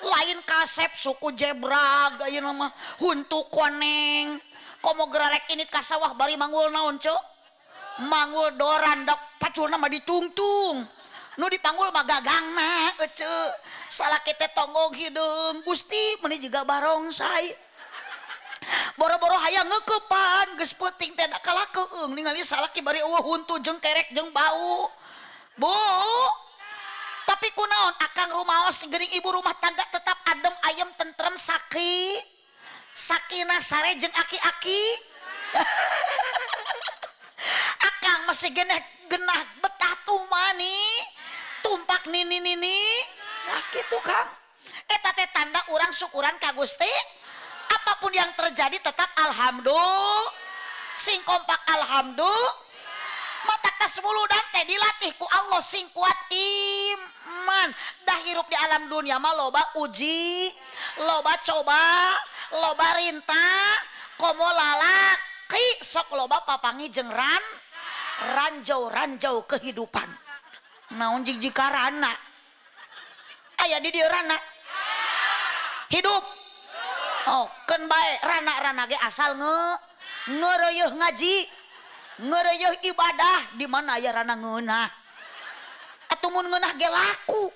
Lain kasep suku jebrag ayeuna mah huntu koneng. Komo gerarek ini ka sawah bari manggul naon cek? Manggul doran dak paculna mah ditungtung. Nu dipanggul mah gagangna ece. Salaki teh tonggong hideung Gusti meuni jiga barongsai. Boro-boro hayang ngeukepan geus peuting teh kalah keung ningali salaki bari eueuh huntu jeung kerek jeung bau. Bu, tapi kunaon akang rumaos geuning ibu rumah tangga tetap adem ayem tentrem saki sakinah sare jeung aki-aki. Akang masih geneh genah betah tumani tumpak nini nini. Nah gitu Kang, eta teh tanda urang syukuran ka Gusti. Apapun yang terjadi tetap alhamdulillah, sing kompak alhamdulillah. Mata tas dan teh dilatih ku Allah sing kuat iman. Dah hirup di alam dunia mah loba uji, loba coba, loba rintah, komo lalaki sok loba papangi jeung ranjau-ranjau kehidupan. Naon jig-jig rana? Aya di dieu rana. Hidup. Oh, keun bae rana-rana ge asal ngeureuyeung ngaji, ngeureuyeung ibadah, di mana aya rana ngeunah. Atuh mun ngeunah ge laku.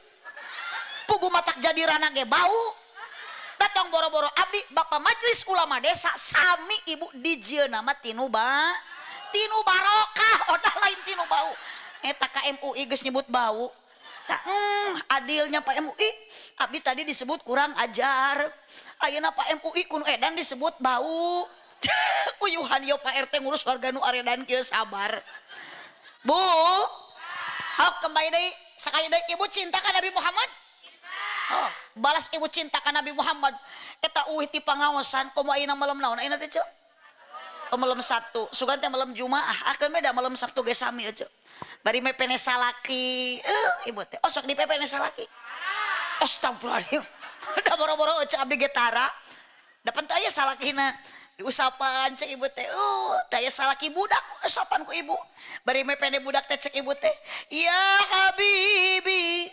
Pugu matak jadi rana ge bau. Datang boro-boro abdi Bapak Majelis Ulama Desa sami ibu dijieuna mah tinu tinu barokah, odah lain tinu bau. Eta ka MUI geus nyebut bau. Tak, adilnya Pak MUI, abdi tadi disebut kurang ajar. Ayeuna Pak MUI kuno edan disebut bau. Uyuhan yo Pak RT ngurus warga nu aredan kieu sabar. Bu, oh kembali deui sakali deui ibu cinta ka Nabi Muhammad? Oh, balas ibu cinta ka Nabi Muhammad. Eta uih ti pangaosan komo ayeuna malam naon ayeuna teh ceu? Oh, malam Sabtu, sugan teh malam Jumaah, akeun beda malam Sabtu ge sami ceu. Bari mepene salaki, ibu teh osok dipepene salaki. Astagfirullahaladzim. Da boro-boro ceu abdi ge tara. Da pan teu aya salakina. Diusapan cek ibu teh, teu aya salaki budak, usapan ku ibu. Bari mepene budak teh cek ibu teh, ya habibi,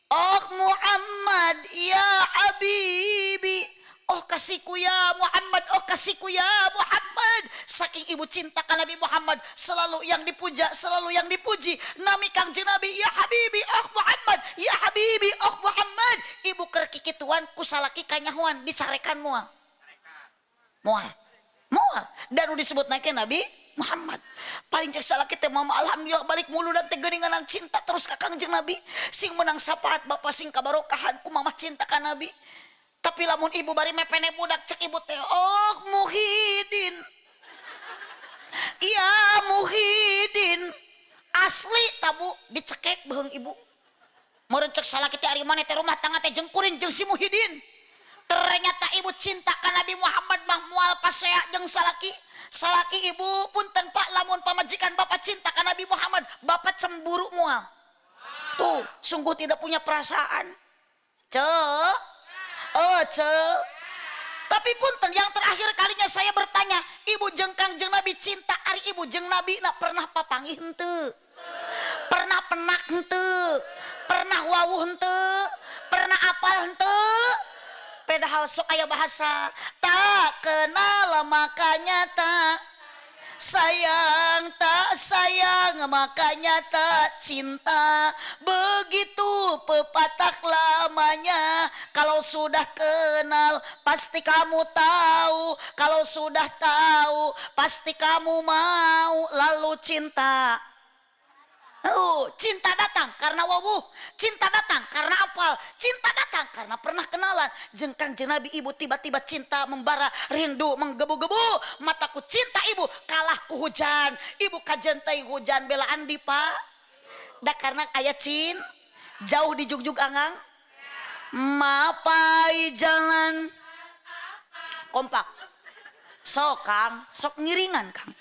oh Muhammad, ya habibi, oh kasihku ya Muhammad, oh kasihku ya Muhammad. Saking ibu cinta ka Nabi Muhammad, selalu yang dipuja, selalu yang dipuji. Nami Kangjeng Nabi, ya habibi, oh Muhammad, ya habibi, oh Muhammad. Ibu keur kikituan ku salaki kanyahoan dicarekan moal? Moal. Moal. Dan nu disebut nake Nabi Muhammad. Paling cek salaki teh mama alhamdulillah balik mulu dan teh geuninganan cinta terus ka Kangjeng Nabi. Sing menang syafaat bapak sing kabarokahan ku mama cinta ka Nabi. Tapi lamun ibu bari mepene budak cek ibu teh oh Muhyiddin. Iya Muhyiddin. Asli tabu dicekek beheung ibu. Meureun cek salaki teh ari maneh teh rumah tangga teh jeung kuring jeung si Muhyiddin. Ternyata ibu cinta ka Nabi Muhammad mah moal pasea jeung salaki. Salaki ibu punten pak lamun pamajikan bapak cinta ka Nabi Muhammad, bapak cemburu moal. Tuh, sungguh tidak punya perasaan. Cek. Oh, cek. Tapi punten yang terakhir kalinya saya bertanya, ibu jeung Kangjeng Nabi cinta ari ibu jeung Nabi na pernah papanggih henteu? Pernah penak henteu? Pernah wawuh henteu? Pernah apal henteu? Padahal sok aya bahasa tak kenal makanya tak sayang, tak sayang makanya tak cinta. Begitu pepatah lamanya. Kalau sudah kenal pasti kamu tahu, kalau sudah tahu pasti kamu mau lalu cinta. Oh, cinta datang karena wawuh, cinta datang karena apal, cinta datang karena pernah kenalan. Jeung Kangjeng Nabi ibu tiba-tiba cinta membara, rindu menggebu-gebu, mataku cinta ibu kalah ku hujan, ibu kajen teh hujan belaan di pak. Da karena aya cin, jauh di jugjug angang, mapai jalan kompak. Sok Kang, sok ngiringan Kang.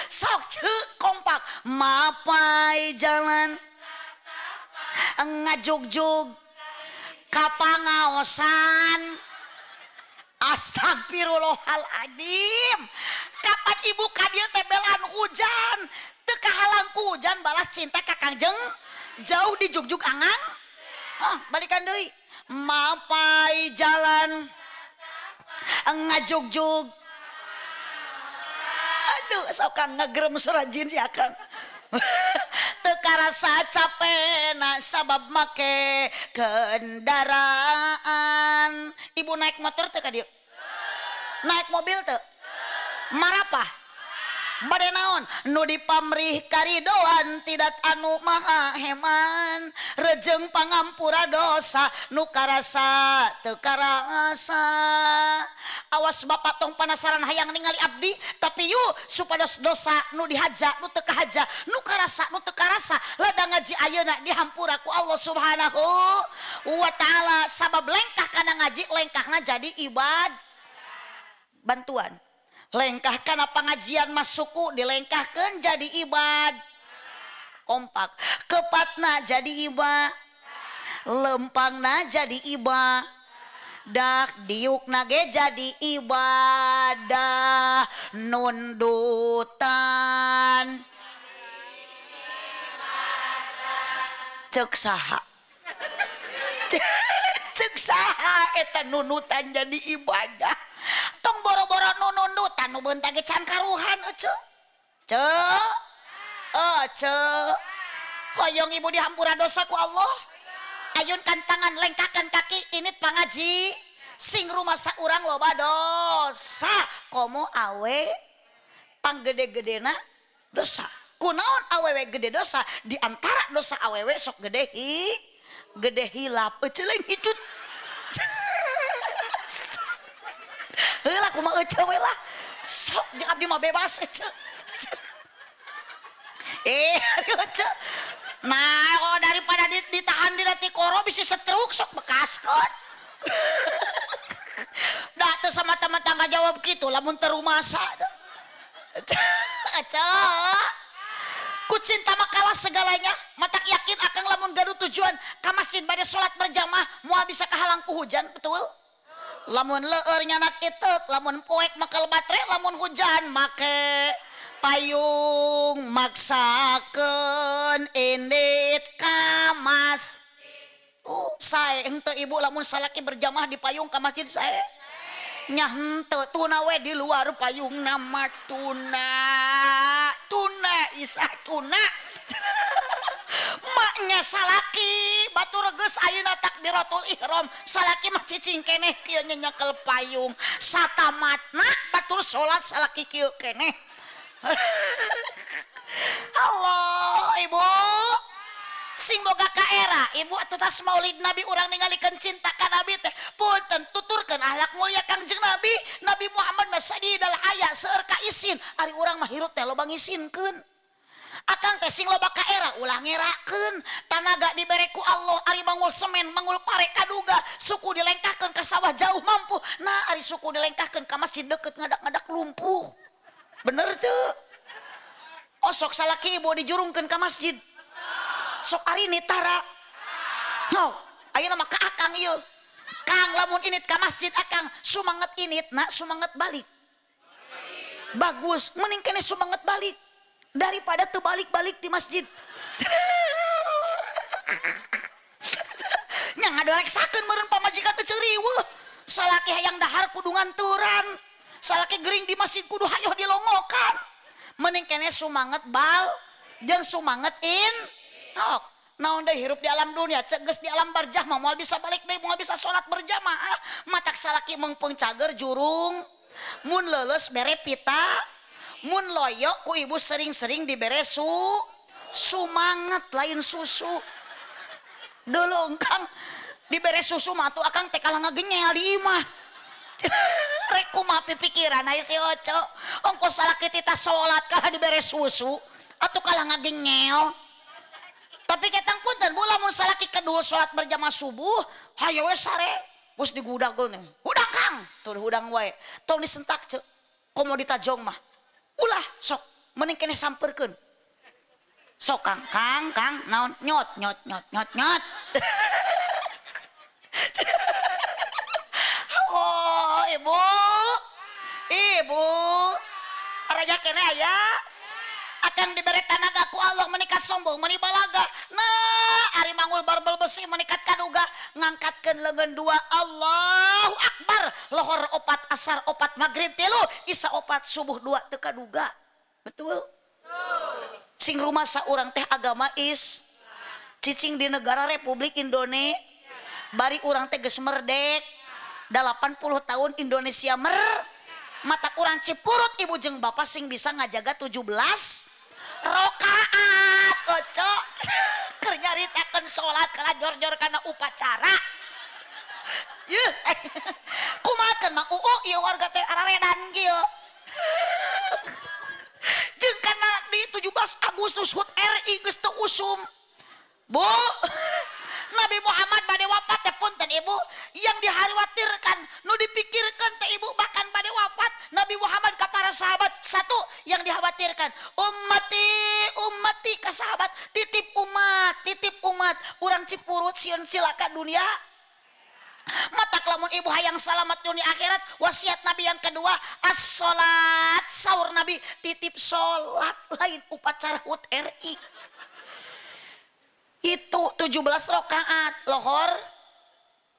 Sok cek kompak mapai jalan ngajugjug kapangaosan. Astagfirullahaladzim. Kapan ibu ka dieu teh belaan hujan teu kahalang ku hujan balas cinta ka Kangjeng jauh di jugjug angang. Oh, balikan deui mapai jalan ngajugjug. Aduh, sok Kang ngagerem surajin si Akang. Teu karasa capena sabab make kendaraan. Ibu naik motor teu ka dieu? Naik mobil teu? Marapah? Bade naon? Nu dipamrih karidoan tidak anu maha heman. Rejeng pangampura dosa nu karasa teu karasa. Awas bapak tong penasaran hayang ningali abdi, tapi yuk supados dosa nu dihaja nu teu kahaja nu karasa nu teu karasa lada ngaji ayeuna dihampura ku Allah Subhanahu wa taala. Sabab lengkah kana ngaji lengkahna jadi ibad bantuan. Lengkah kana pengajian masuku dilengkahkeun jadi ibad kompak. Kepatna jadi ibad, lempangna jadi ibad, dak diukna ge jadi ibadah. Nundutan cek saha, cek saha eta nunutan jadi ibadah. Tong boro-boro nundutan nu beunta ge can karuhan ece. Cek ece hoyong ibu dihampura dosa ku Allah. Ayunkan tangan, lengkahkan kaki, ini pangaji sing rumasa urang loba dosa komo awe panggede-gedena dosa. Kunaon awewe gede dosa? Di antara dosa awewe sok gede hi gede hilap ece lain hicut. Heula kumaha ece we lah. Sok jeung abdi mah bebas ece. Ece. Nah, oh daripada ditahan di tikoro bisa setruk sok bekaskeun. Da teu sama teman tangga jawab kitu lamun teu rumasa. Ece. Ku cinta mah kalah segalanya. Matak yakin akang lamun gaduh tujuan ka masjid bade salat berjamaah moal bisa kahalang ku hujan, betul? Lamun leur nyanak itek, lamun poek makel baterai, lamun hujan make payung maksakeun indit ka mas. Oh, sae henteu ibu lamun salaki berjamaah di payung ka masjid sae. Nya henteu tuna we di luar payung nama tuna. Tuna isah tuna. Maknya Nya salaki batur geus ayeuna takbiratul ihram salaki mah cicing keneh kieu nyekel payung satamatna batur salat salaki kieu keneh. Allah ibu sing boga kaera ibu atuh tas maulid nabi urang ningalikeun cinta ka nabi teh punten tuturkeun akhlak mulia Kangjeng Nabi. Nabi Muhammad mah sadidal haya seueur ka isin ari urang mah hirup teh loba ngisinkeun. Akang teh sing loba kaera ulah ngerakeun tanaga dibere ku Allah ari mangul semen mangul pare kaduga suku dilengkahkeun ka sawah jauh mampu nah ari suku dilengkahkeun ka masjid deket ngadak-ngadak lumpuh. Bener teu? Osok salaki ibu dijurungkeun ka masjid sok ari ni tara no ayeuna mah ka akang ieu kang lamun init ka masjid akang sumanget init na sumanget balik bagus mending kene sumanget balik daripada tuh balik-balik di masjid. Nya ngadoreksakeun meureun pamajikan teh riweuh salaki hayang dahar kudu nganturan salaki gering di masjid kudu hayoh dilongokan mending kene sumanget bal jeung sumanget in ok naon deui hirup di alam dunia ceges di alam barjah mah moal bisa balik deui moal bisa salat berjamaah matak salaki meungpeung cager jurung mun leuleus bere pita mun loyok ku ibu sering-sering dibere sumanget lain susu dulung kang dibere susu mah atuh akang teh kalah ngagenyel di imah. Rek kumaha pipikiran ai si Oco ongkos salaki tita salat kalah dibere susu atuh kalah ngagenyel. Tapi ketang punten bu lamun salaki kedua salat berjamaah subuh hayo we sare geus digudageun hudang kang tur hudang wae tong disentak ceu komo ditajong mah ulah sok mending keneh samperkeun sok kang kang kang naon nyot nyot nyot nyot nyot. Oh ibu ibu raja keneh aya akan diberi tanaga ku Allah menikat sombong meni balaga nah ari mangul barbel besi menikat kaduga ngangkatkeun leungeun dua Allahu akbar lohor opat asar opat maghrib tilu isya opat subuh dua teu kaduga. Betul sing rumasa urang teh agama is cicing di negara Republik Indonesia bari urang teh geus merdek 80 tahun Indonesia mer mata urang Cipurut ibu jeung bapak sing bisa ngajaga 17 rokaat oco keur nyaritakeun salat kalah jor-jor kana upacara yeuh kumaha Mang Uu ieu warga teh araredan kieu jeung kana di 17 Agustus HUT RI geus teu usum bu. Nabi Muhammad bade wafat teh punten ibu yang dikhawatirkan nu dipikirkan teh ibu bahkan bade wafat Nabi Muhammad ka para sahabat satu yang dikhawatirkan ummati ummati ka sahabat titip umat urang Cipurut sieun cilaka dunia matak lamun ibu hayang salamat dunia akhirat wasiat Nabi yang kedua as-salat saur Nabi titip salat lain upacara HUT RI itu 17 rakaat lohor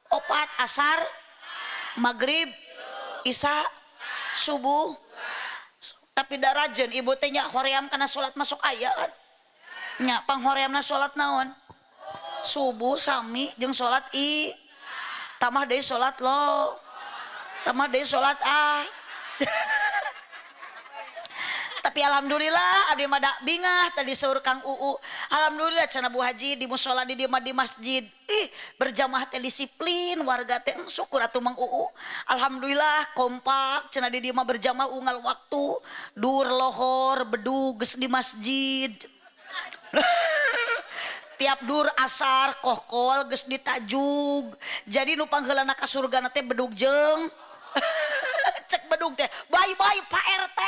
opat asar maghrib isya subuh. Tapi darajen ibu teh nya hoream kana salat masuk aya kan nya panghoreamna salat naon subuh sami jeung salat i tambah deui salat lo tambah deui salat a. Tapi alhamdulillah abdi mah da bingah tadi saur Kang Uu alhamdulillah cenah Bu Haji di musala di dieu mah di masjid ih berjamaah teh disiplin warga teh syukur atuh Mang Uu alhamdulillah kompak cenah di dieu mah berjamaah unggal waktu dur lohor bedug geus di masjid. Tiap dur asar kohkol geus ditajug jadi nu pangheulana ka surgana teh bedug jeung cek bedug teh bye bye Pak RT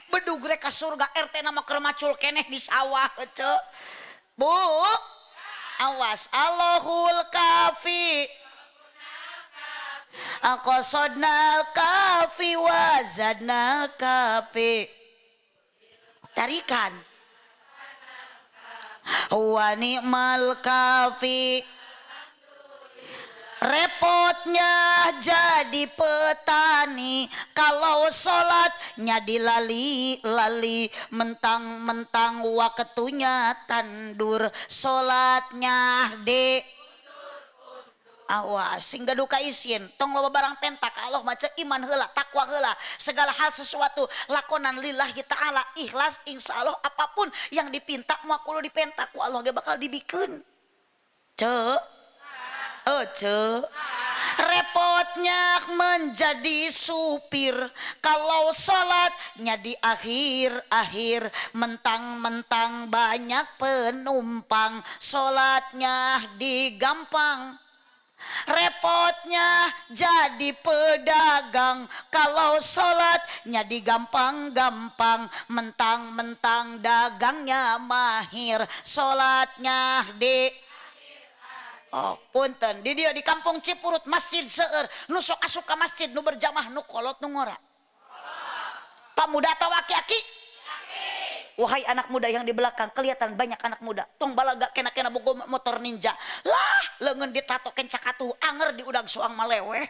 bedug rek ka surga RT nama keur macul keneh di sawah ceu bu awas Allahul kafi aqsadnal kafi wazadnal kafi tarikan wa ni'mal kafi. Repotnya jadi petani kalau sholatnya dilali-lali, mentang-mentang waktunya tandur sholatnya di awas sehingga duka isin tong loba barang pentak Allah maca iman heula takwa heula segala hal sesuatu lakonan lillahi ta'ala ikhlas insyaallah apapun yang dipinta moal kudu dipentak ku Allah ge bakal dibikeun. Ceu oh ceu repotnya menjadi supir kalau sholatnya di akhir-akhir, mentang-mentang banyak penumpang sholatnya digampang. Repotnya jadi pedagang kalau sholatnya digampang-gampang, mentang-mentang dagangnya mahir sholatnya di oh punten di dia di kampung Cipurut masjid seueur nu sok asup ka masjid nu berjamaah nu kolot nu ngora pamuda atau aki-aki. Wahai anak muda yang di belakang, kelihatan banyak anak muda tong balaga kena-kena bogo motor ninja lah leungeun ditato kencakatuh anger di udag soang maleweh.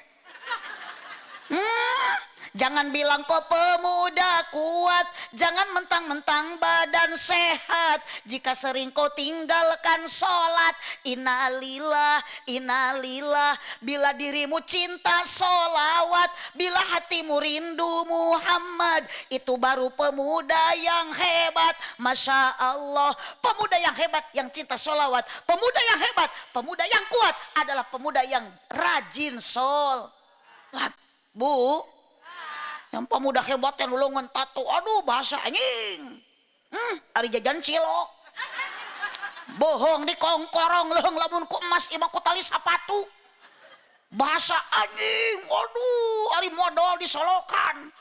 Jangan bilang kau pemuda kuat, jangan mentang-mentang badan sehat jika sering kau tinggalkan sholat. Innalillah, innalillah, bila dirimu cinta sholawat, bila hatimu rindu Muhammad, itu baru pemuda yang hebat. Masya Allah, pemuda yang hebat yang cinta sholawat, pemuda yang hebat, pemuda yang kuat adalah pemuda yang rajin sholat. Bu, yang pemuda hebat yang lulungan tato, aduh bahasa anjing, ari jajan cilok, bohong di kongkorong leung lamun ku emas imah ku tali sapatu, bahasa anjing, aduh ari modal disolokan,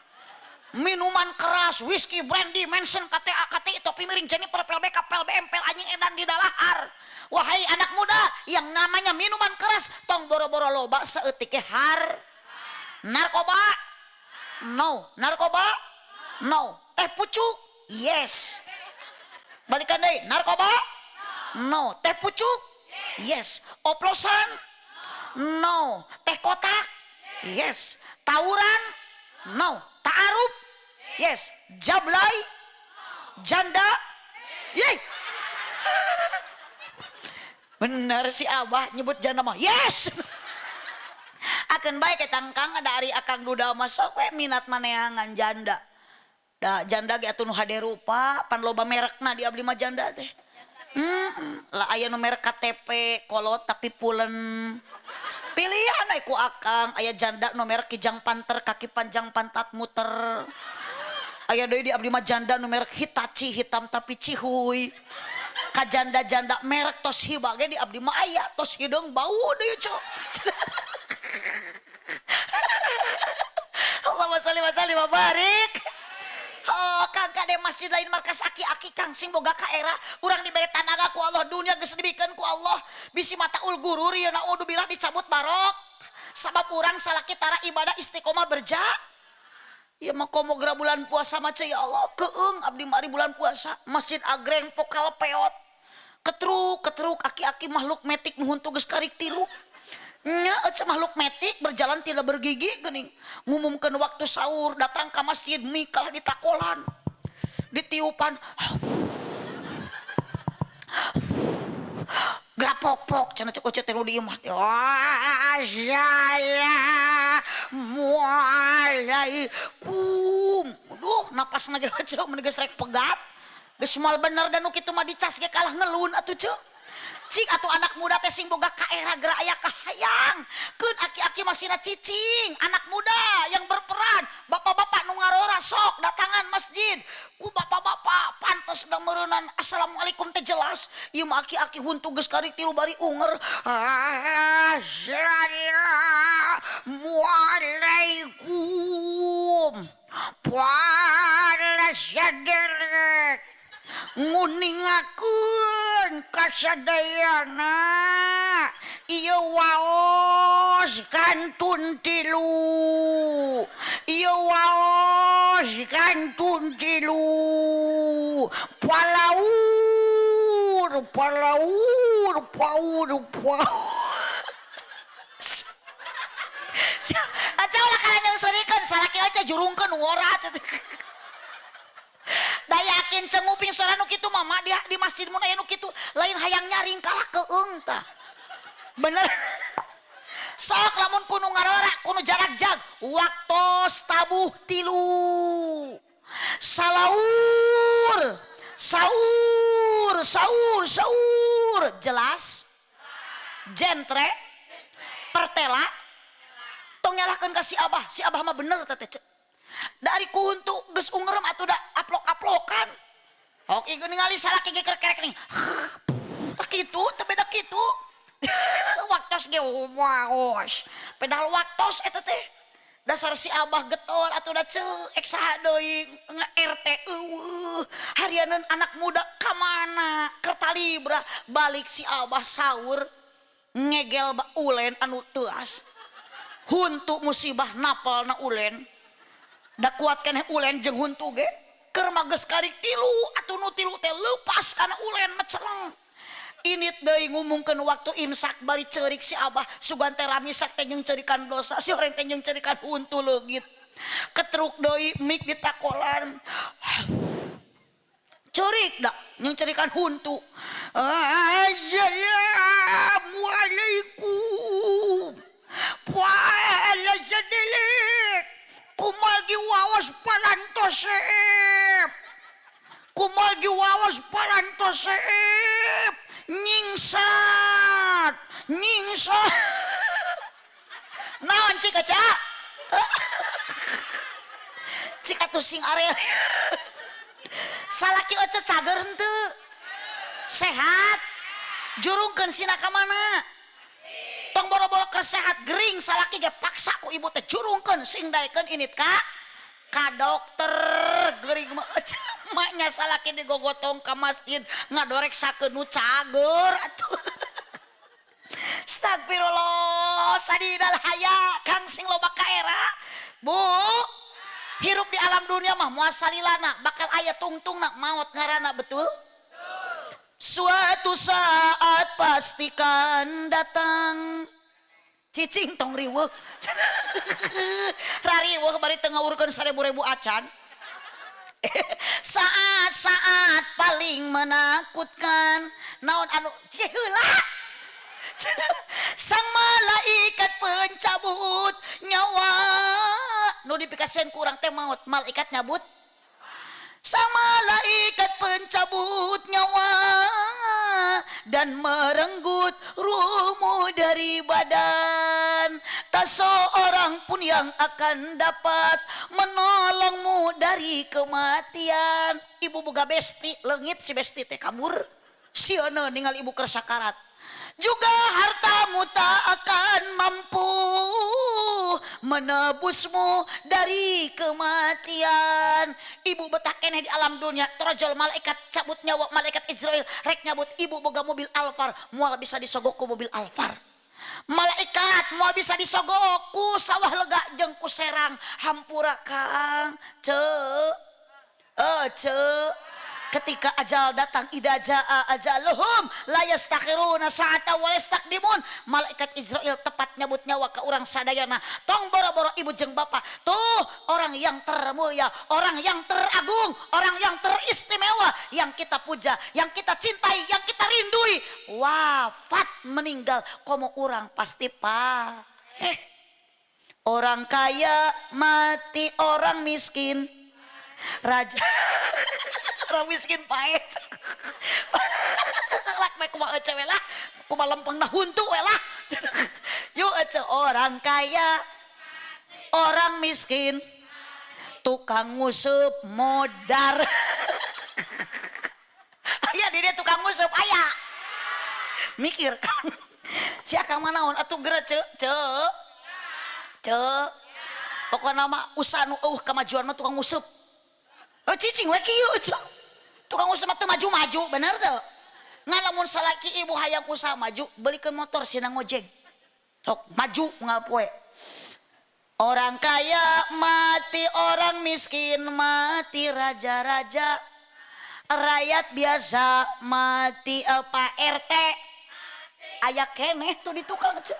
minuman keras, whisky, brandy, Mansion, KTA, KTI, topi miring, Jennifer, PLBK, PLBM, PL anjing edan di dalahar. Wahai anak muda yang namanya minuman keras, tong boro-boro loba saeutik har. Narkoba? No. Narkoba? No. Teh pucuk? Yes. Balikan deui. Narkoba? No. Teh pucuk? Yes. Oplosan? No. Teh kotak? Yes. Tawuran? No. Ta'aruf? Yes. Jablay? Janda? Yeay. Bener si Abah nyebut janda mah. Yes. Akan baik etang kang ada ari akang duda mah sok we minat maneangan janda. Da janda ge atuh nu hade rupa pan loba merekna di abdi mah janda teh. Lah aya nu merek KTP kolot tapi pulen. Pilihan we ku akang aya janda nu merek kijang panter kaki panjang pantat muter. Aya deui di abdi mah janda nu merek Hitachi hitam tapi cihuy. Ka janda-janda merek tos hiba ge di abdi mah aya tos hideung bau deui cok. Allahumma sholli wa sallim wa barik. Oh, kang kade masjid lain markas aki-aki kang sing boga kaera urang dibere tanaga ku Allah dunia geus dibikeun ku Allah bisi mata ul gurur ieu naudzubillah dicabut barok sabab urang salaki tara ibadah istiqomah berja. Ieu mah komo geura bulan puasa mah ya Allah keung abdi mah ari bulan puasa masjid agreng pokal peot ketruk ketruk aki-aki makhluk metik nu huntu geus karik tilu. Nya ece makhluk metik berjalan tidak bergigi geuning ngumumkeun waktu sahur datang ka masjid mikah ditakolan ditiupan grapok-pok cenah cek teh nu di imah teh assalamualaikum. Duh napasna ge ceu mun geus rek pegat geus moal bener da nu kitu mah dicas ge kalah ngelun atuh ceu. Cing atuh anak muda teh sing boga kaera geura aya kahayang keun aki-aki masina cicing anak muda yang berperan bapak-bapak nu ngarora sok datangan masjid ku bapak-bapak pantes da meureunan assalamualaikum teh jelas ieu mah aki-aki huntu geus karik tilu bari unger assalamualaikum para saderek nguningakeun kasadayana ieu waos kantun tilu ieu waos kantun tilu palaur palaur paur paur. Dicerikan salaki aja jurungkeun ngora. Da yakin cenguping suara nu kitu mama di masjid mun aya nu kitu lain hayang nyaring kalah keung tah. Bener. Sok lamun kuno ngarora kuno jarak jag waktos tabuh tilu. Salaur saur saur saur jelas jentre pertela tong nyalahkeun ka si abah mah bener teh. Dari kuntu geus ungerem atuh da aplok-aplokan. Oke ningali salaki ge kerek nih. Tah kitu teu beda kitu. Waktos ge waos. Padahal waktos eta teh. Dasar si abah getol atuh da ceu ek saha deui nge-RT eueuh. Harianeun anak muda ka mana? Kertalibra balik si abah saur ngegel ba ulen anu teuas. Huntu musibah napalna ulen. Da kuat keneh ulen jeung huntu ge keur mah geus karik tilu atuh nu tilu teh leupas kana ulen meceleng. Init deui ngumungkeun waktu imsak bari ceurik si abah sugan teh ramisak teh jeung ceurikan dosa si horeng teh jeung ceurikan huntu leungit. Ketruk deui mik ditakolan. Ceurik da jeung ceurikan huntu. Assalamualaikum. Poe sedilik. Kumalgi wawas palantosep. Kumalgi wawas palantosep. Nyingsat, nyingsat. Naon cik aca? Cik atuh sing arel. Salaki oce cager henteu. Sehat. Jurungkeun sina ka mana? Tong boro-boro keur sehat gering salaki ge paksa ku ibu teh jurungkeun sing daekeun init ka dokter gering mah maknya salaki digogotong ka masjid ngadoreksakeun nu cager atuh. Astagfirullah sadidal haya kang sing loba kaera. Bu, hirup di alam dunia mah moal salilana bakal aya tungtungna maot ngaranna betul? Suatu saat pastikan datang. Cicing tong riweuh. Rariweuh bari teu ngawurkeun 1000-ribu acan. Saat-saat paling menakutkan. Naon anu cik heula. Sang malaikat pencabut nyawa. Nu dipikasieun ku urang teh maot, malaikat nyabut. Sang malaikat pencabut nyawa dan merenggut ruhmu dari badan. Tak seorang pun yang akan dapat menolongmu dari kematian. Ibu boga besti, leungit si besti teh kabur. Sieuna ningali ibu keur sakarat. Juga hartamu tak akan mampu menebusmu dari kematian. Ibu betah keneh di alam dunia, torojol malaikat cabut nyawa malaikat Israel rek nyabut ibu boga mobil Alphard, moal bisa disogok ku mobil Alphard. Malaikat moal bisa disogok ku sawah lega jeung ku serang. Hampura Kang, ceu. Ceu. Ketika ajal datang, idza jaa ajaluhum la yastakhiruna sa'ata wa yastaqdimun. Malaikat Israel tepat nyabut nyawa ke urang sadayana. Tong boro-boro ibu jeung bapak. Tuh orang yang termulia, orang yang teragung, orang yang teristimewa, yang kita puja, yang kita cintai, yang kita rindui. Wafat meninggal komo urang pasti pa. Orang kaya mati, orang miskin. Raja orang miskin paet. Lak bae kumaha ece we lah, kumaha lempengna huntu we lah. Yuk ece orang kaya, orang miskin, tukang nguseup modar. Aya di dia tukang nguseup aya. Mikir kan. Si akang mah naon atuh geura ce ce. Ce. Pokona mah usaha nu eueuh kamajuan mah tukang nguseup. Oh cicing we kieu ece. Tukang usaha mah teu maju-maju, bener teu? Ngalamun salaki ibu hayang usaha maju, belikeun motor sina ngojek. Sok maju unggal poe. Orang kaya mati, orang miskin mati, raja-raja, rakyat biasa mati, Pak RT. Aya keneh tuh di tukang ece.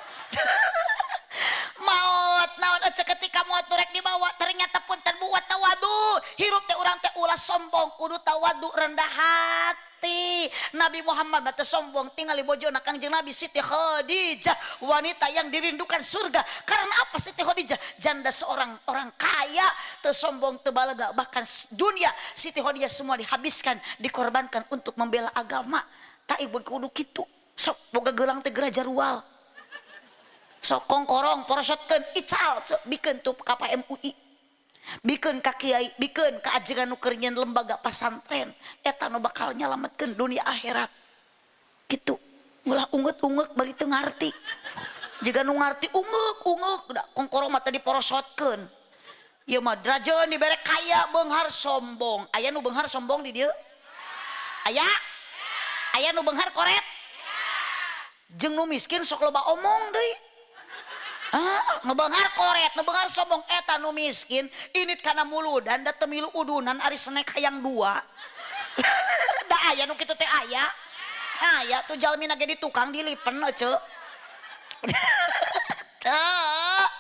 Maot naon ece ketika maot rek dibawa dibawa ternyata punten buat tawadu. Hirup teh urang teh ulah sombong, kudu tawadu, rendah hati. Nabi Muhammad mah teu sombong, tingali bojona Kangjeng Nabi Siti Khadijah, wanita yang dirindukan surga. Karena apa? Siti Khadijah janda seorang orang kaya, teu sombong, teu balaga, bahkan dunia Siti Khadijah semua dihabiskan, dikorbankan untuk membela agama. Tak ibu kudu kitu. Sok boga gelang teh geura jarual. Sok kongkorong porosotkeun ical, sok bikeun tuh ka Pak MUI, bikeun ka kiai, bikeun ka ajengan nu keur nyieun lembaga pasantren. Eta nu bakal nyalametkeun dunia akhirat kitu. Ulah ungeut-ungeut bari teu ngarti, jiga nu ngarti ungeuk-ungeuk. Da kongkorong mah teh diporosotkeun. Ieu mah drajeun dibere kaya beunghar sombong. Aya nu beunghar sombong di dieu? Aya? Aya nu beunghar koret? Jeung nu miskin sok loba omong deui. Ah, nu beunghar koret, nu beunghar sombong, eta nu miskin init kana muludan da teu milu udunan, ari snack hayang dua. Da aya nu kitu teh, aya. Aya tuh jalmina ge di tukang dilipen ece. Cek.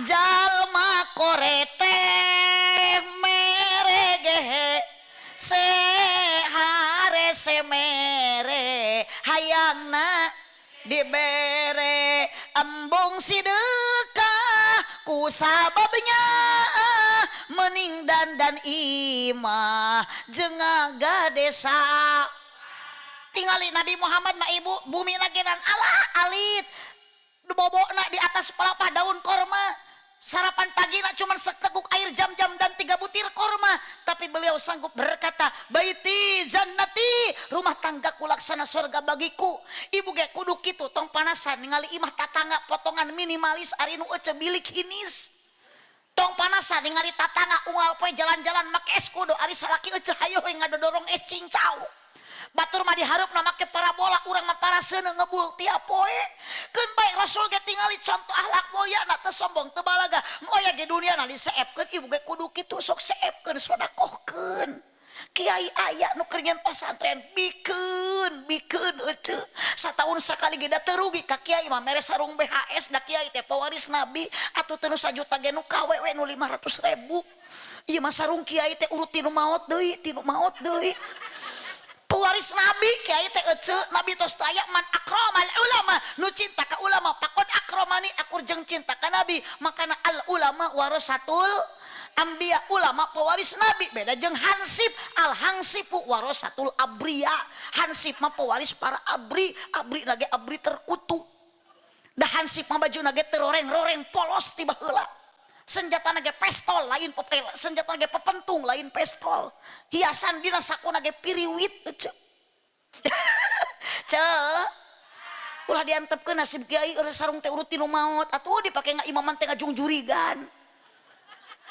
Jalma koret teh mere sehare semere hayangna dibere, embung sidekah ku sababnya mening dandan imah jeung desa. Tingali Nabi Muhammad mah, ibu, bumi lagenan ala alit, bobokna di atas pelapah daun korma. Sarapan pagi nak cuman seteguk air jam-jam dan 3 butir korma, tapi beliau sanggup berkata, "Baiti jannati," rumah tanggaku laksana surga bagiku. Ibu ge kudu kitu, tong panasan ningali imah tatangga potongan minimalis, ari nu ece bilik hinis. Tong panasan ningali tatangga unggal poe jalan-jalan make es kudo, ari salaki ece hayo we ngadodorong es cincau. Batur mah diharupna make parabola, urang mah paraseuneu ngebul tiap poe. Keun bae Rasul ge tingali contoh akhlak mulia na, teu sombong, teu balaga. Moya ge dunia na diseepkeun, ibu ge kudu kitu, sok seepkeun, sodakohkeun. Kiai aya nu keur nyeun pasantren, bikeun, bikeun ece. Sataun sakali ge da teu rugi ka kiai mah mere sarung BHS, da kiai teh pewaris nabi, atuh teu nu sajuta ge nu kawe we nu 500.000. Ieu mah sarung kiai teh urut tinu maot deui, tinu maot deui. Pewaris nabi kiai teh ece. Nabi tos taya, "Man akramal ulama," nu cinta ka ulama, "faqod akramani," akur jeung cinta ka nabi. Makana al ulama warasatul anbiya, ulama pewaris nabi. Beda jeung hansip, al hansipu warasatul abriya, hansip mah pewaris para abri, abri nage abri terkutuk. Dah hansip mah baju nage teroreng-roreng polos tiba heula, senjata nage pestol lain pepel, senjata nage pepentung lain pestol, hiasan dina saku nage piriwit ece. Cek, ulah diantepkeun nasib kiai eueuh sarung teh urut tinu maot, atuh dipake ngaimaman teh ngajungjurigan.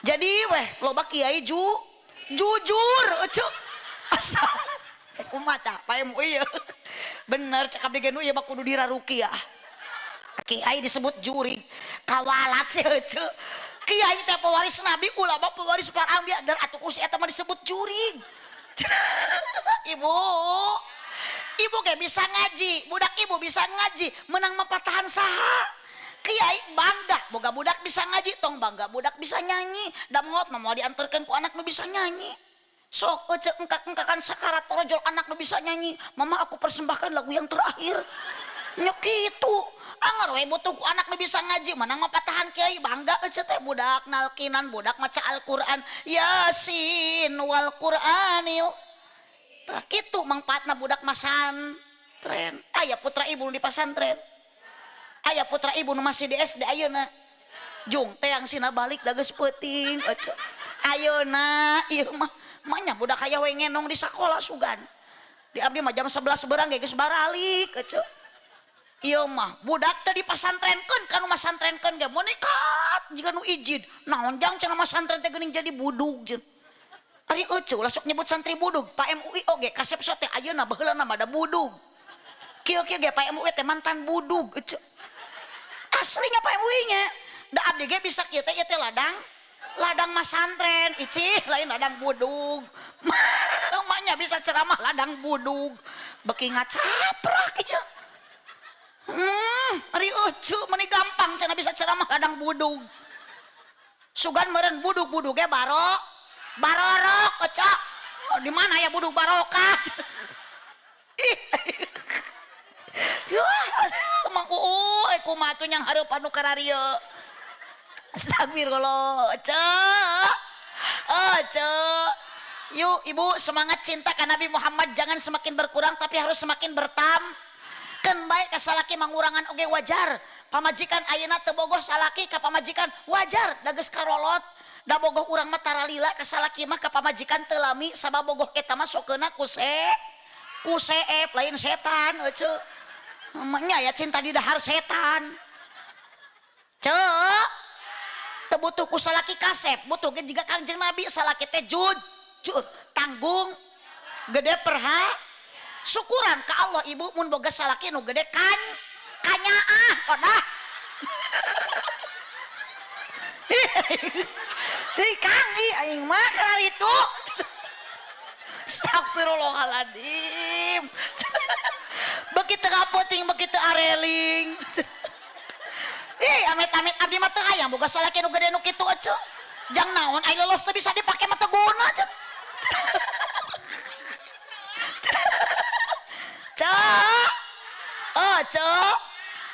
Jadi weh loba kiai jujur ece. Asal kumaha tah Pak MUI? Bener cek abdi ge, nu ieu mah kudu dirarukiah. Kiai disebut juri kawalat sih ece. Kiai teh pewaris nabi, ulama pewaris para anbiya, dan atuh ku si eta mah disebut jurig. Ibu, ibu ge bisa ngaji, budak ibu bisa ngaji, menang mah patahan saha? Kiai bangga boga budak bisa ngaji. Tong bangga budak bisa nyanyi, da maot mah moal diantarkeun ku anak nu bisa nyanyi. Sok ece engkak-engkakan sakarat torojol, anak nu bisa nyanyi, "Mama, aku persembahkan lagu yang terakhir." Nya kitu anger we butuh ku anak nu bisa ngaji, menang mah patahan kiai. Bangga ece teh budak nalkinan, budak maca Al-Qur'an, Yasin wal Qur'anil. Tah kitu mangfaatna budak masantren. Aya putra ibu nu di pasantren, aya putra ibu nu masih di SD ayeuna. Jung teang sina balik da geus peuting ece. Ayeuna ieu mah manya budak aya we ngenong di sakola sugan. Di abdi mah jam 11 berang ge geus baralik ece. Ieu mah budak teh dipasantrenkeun, kanu masantrenkeun ge monekat jiga nu izin. Naon jang cenah masantren teh geuning jadi budug jeung. Ari ece ulah sok nyebut santri budug. Pak MUI oge kasep so teh ayeuna, baheulana mah da budug. Kieu-kieu ge Pak MUI teh mantan budug ece. Aslinya Pak MUI nya. Da abdi ge bisa kieu teh, ieu teh ladang ladang masantren icih, lain ladang budug. Maknya bisa ceramah ladang budug beki ngacaprak ieu. Ari ece meni gampang cenah bisa ceramah ladang budug. Sugan meureun budug-budug ge barorok Oca. Oh, di mana ya budug barokah? Mang uu kumaha tuh nyang hareupan nu kararieu. Astagfirullah, Oca. Oca. Yuk ibu semangat cinta ka Nabi Muhammad jangan semakin berkurang tapi harus semakin bertambah. Keun bae ka salaki mangurangan oge wajar. Pamajikan ayeuna teu bogoh salaki ka pamajikan wajar da geus karolot. Da bogoh urang mah taralila ka salaki mah ka pamajikan teu lami sabab bogoh eta mah sokeuna ku seep lain setan euceu. Nya ya cinta di dahar setan. Ceu teu butuh ku salaki kasep, butuh ge jiga Kangjeng Nabi salaki teh jujur, tanggung gede perha syukuran ka Allah ibu mun boga salaki nu gede kan kanyaah odah. Teuing Kang ih aing mah kararitu. Astagfirullahaladzim. Begitu ngaputing begitu areling. Ih amit-amit abdi mah teu hayang boga salaki nu gede nu kitu eceu. Jang naon ai lolos teu bisa dipake mah teu guna ceu. Ceu. Oh ceu.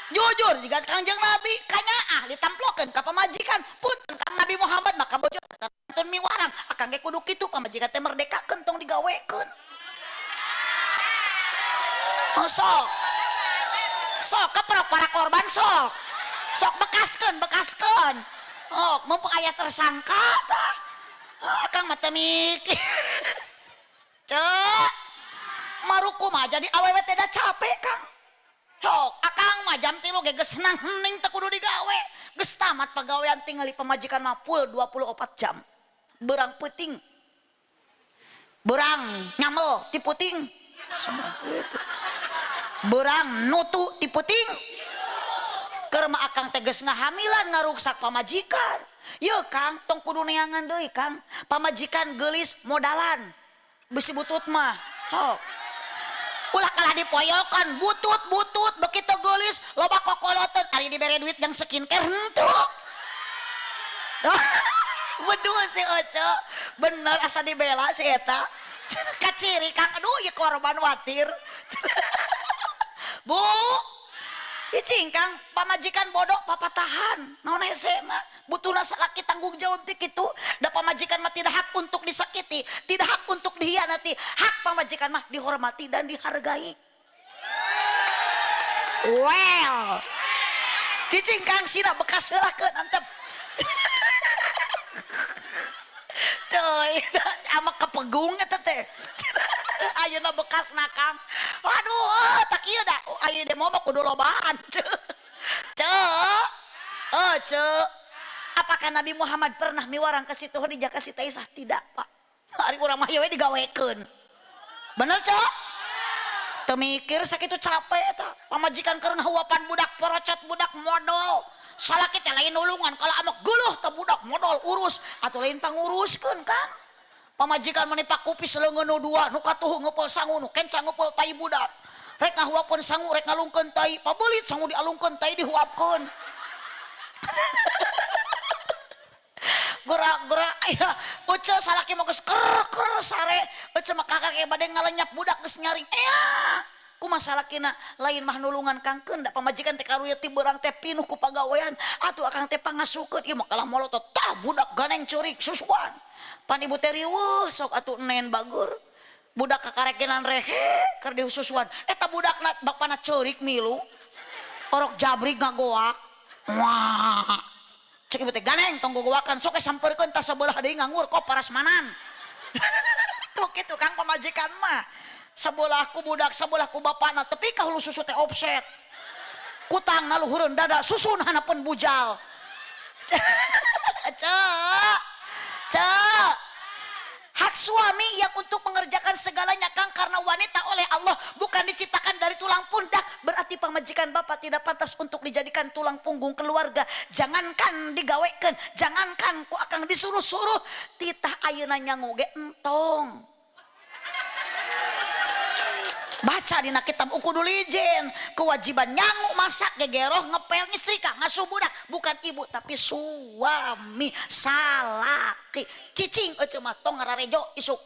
Jujur jika Kangjeng Nabi kanyaah ditamplokeun ka pamajikan punten Kang Nabi Muhammad maka bojo tantun miwarang akang ge kudu kitu pamajikan teh merdekakeun tong digawekeun. Oh sok. Sok keprok para korban sok. Sok bekaskeun bekaskeun. Oh mumpung aya tersangka tah. Oh, akang mah teu mikir. Ceu. Maruku mah jadi awewe teh da capek Kang. Sok akang mah jam 3 ge geus henang hening teu kudu digawe. Geus tamat pagawean tingali pamajikan mah full 24 jam. Berang peuting. Berang nyamel ti puting. Sama gitu. Berang nutu ti puting. Keur mah akang teh geus ngahamilan ngaruksak pamajikan. Yeuh Kang, tong kudu neangan deui Kang. Pamajikan geulis modalan. Besi butut mah. Sok. Ulah kalah dipoyokan butut-butut begitu geulis loba kokoloteun ari dibere duit jang skincare henteu. Betul si Oce bener asa dibela si eta. Kaciri Kang aduh ieu korban watir. Bu icing Kang pamajikan bodoh papatahan naon hesena butuhna salaki tanggung jawab ti kitu da pamajikan mah tidak hak untuk disakiti, tidak hak untuk dihianati, hak pamajikan mah dihormati dan dihargai. Well, cicing Kang sina bekas heula keun antep. Coy, ama kepegung eta teh. Ayeuna bekasna Kang. Waduh, tak ieu da aya demo mah kudu lobaan. Ceu. Oh, ceu. Apakah Nabi Muhammad pernah miwarang ka Siti Khadijah ka Siti Aisyah? Tidak, Pak. Ari urang mah we digawekeun. Bener, Ceu? Teu mikir sakitu capek eta. Pamajikan keur ngahuapan budak porocot budak modol. Salaki teh lain nulungan kalau amak geuleuh teh budak modol urus atuh lain panguruskeun Kang. Pamajikan menipak kupis leungeun nu dua nu katuhu ngeupel sangu nu kenca ngeupel tai budak. Rek ngahuapkeun sangu rek ngalungkeun tai, pabeulit sangu dialungkeun tai dihuapkeun. Gerak-gerak aya Uce salaki mah geus ker-ker sare, Uce mah kakak ge bade ngalenyap budak geus nyaring. Ea kumaha salakina lain mah nulungan Kang keun da pamajikan teh karunya ti beurang teh pinuh ku pagawean atuh akang teh pangasukeun ieu mah kalah molotot tah budak ganeng ceurik susuan. Pan ibu teh riweuh sok atuh nen bager budak kakarekenan rehe keur dihususuan eta budakna bapana ceurik milu orok jabrik ngagoak wah cek ibu teh ganeng tong gogoakan sok sampeurkeun tah sabelah deui nganggur kok parasmanan. Tuh kitu Kang pamajikan mah sabelah ku budak sabelah ku bapana tepi ka hulu susu teh offset kutangna luhureun dada susun hanapeun bujal. Ceu ceu hak suami yang untuk mengerjakan segalanya Kang karena wanita oleh Allah bukan diciptakan dari tulang pundak berarti pamajikan bapak tidak pantas untuk dijadikan tulang punggung keluarga. Jangankan digawekeun, jangankan ku akang disuruh-suruh titah ayeuna nyangu ge entong. Baca dina kitab Uqudul Ijen, kewajiban nyangu masak gegeroh ngepel ngistrika ngasuh budak bukan ibu tapi suami salaki. Cicing ece mah tong ngararejo isuk.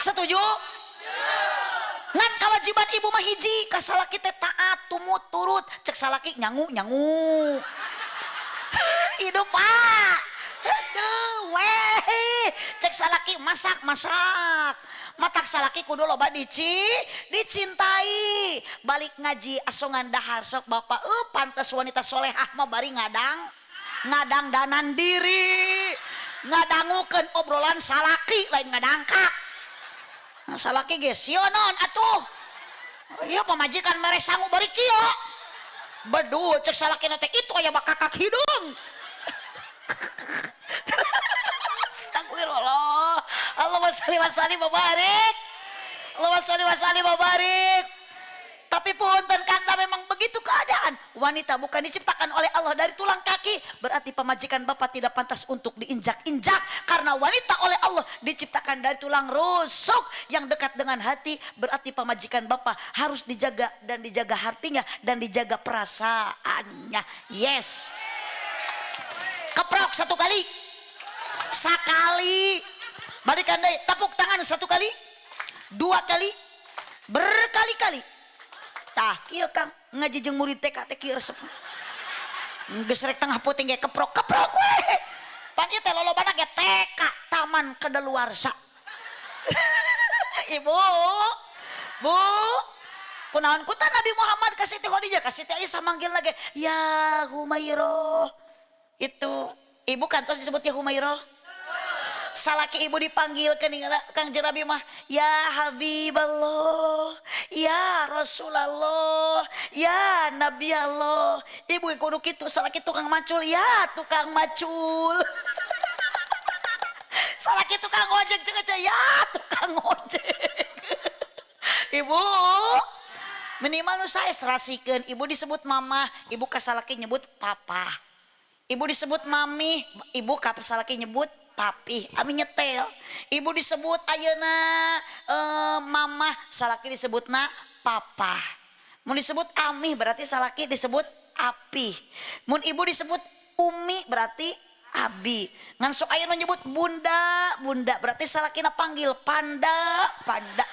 Setuju? Ngan kewajiban ibu mah hiji ka salaki teh taat tumut turut, cek salaki nyangu nyangu. Hidup Pak. Aduh weh, cek salaki masak masak. Matak salaki kudu loba dicintai. Balik ngaji asongan dahar sok bapak, pantes wanita solehah mah bari ngadang ngadangdanan diri, ngadangukeun obrolan salaki lain ngadangkak. Nah, salaki ge sionon atuh. Ieu pamajikan mere sangu bari kieu. Bedu cek salaki teh itu aya bakakak hidung. Astagfirullah. Allahumma sholli wa sallim wa barik. Allahumma sholli wa sallim wa barik. Tapi punten karena memang begitu keadaan. Wanita bukan diciptakan oleh Allah dari tulang kaki, berarti pamajikan bapak tidak pantas untuk diinjak-injak karena wanita oleh Allah diciptakan dari tulang rusuk yang dekat dengan hati, berarti pamajikan bapak harus dijaga dan dijaga hatinya dan dijaga perasaannya. Yes. Keprok satu kali. Sakali. Balikan deui, tepuk tangan satu kali, dua kali, berkali-kali. Tah kieu Kang, ngaji jeung murid TK teh kieu resep. Geus rek tengah puting ge keprok-keprok we. Pan ieu teh lolobana ge TK taman kedaluarsa. Ibu, Bu, kunaon ku tah Nabi Muhammad ka Siti Khadijah, ka Siti Aisyah manggilna ge ya Humairah. Itu ibu kantos disebut ya Humairah. Salaki ibu dipanggil ke Kangjeng Nabi mah ya Habiballah, ya Rasulullah, ya Nabi Allah. Ibu kudu kitu, salaki tukang macul ya tukang macul. Salaki tukang ojek cek ya tukang ojek. Ibu minimal nu sae serasikeun, ibu disebut mama, ibu ka salaki nyebut papa. Ibu disebut mami, ibu ka salaki nyebut papi, ami nyetel. Ibu disebut ayeuna mama, salaki disebutna papa. Mun disebut ami berarti salaki disebut api. Mun ibu disebut umi berarti abi. Ngan sok ayeuna nyebut bunda, bunda berarti salakina panggil panda, panda.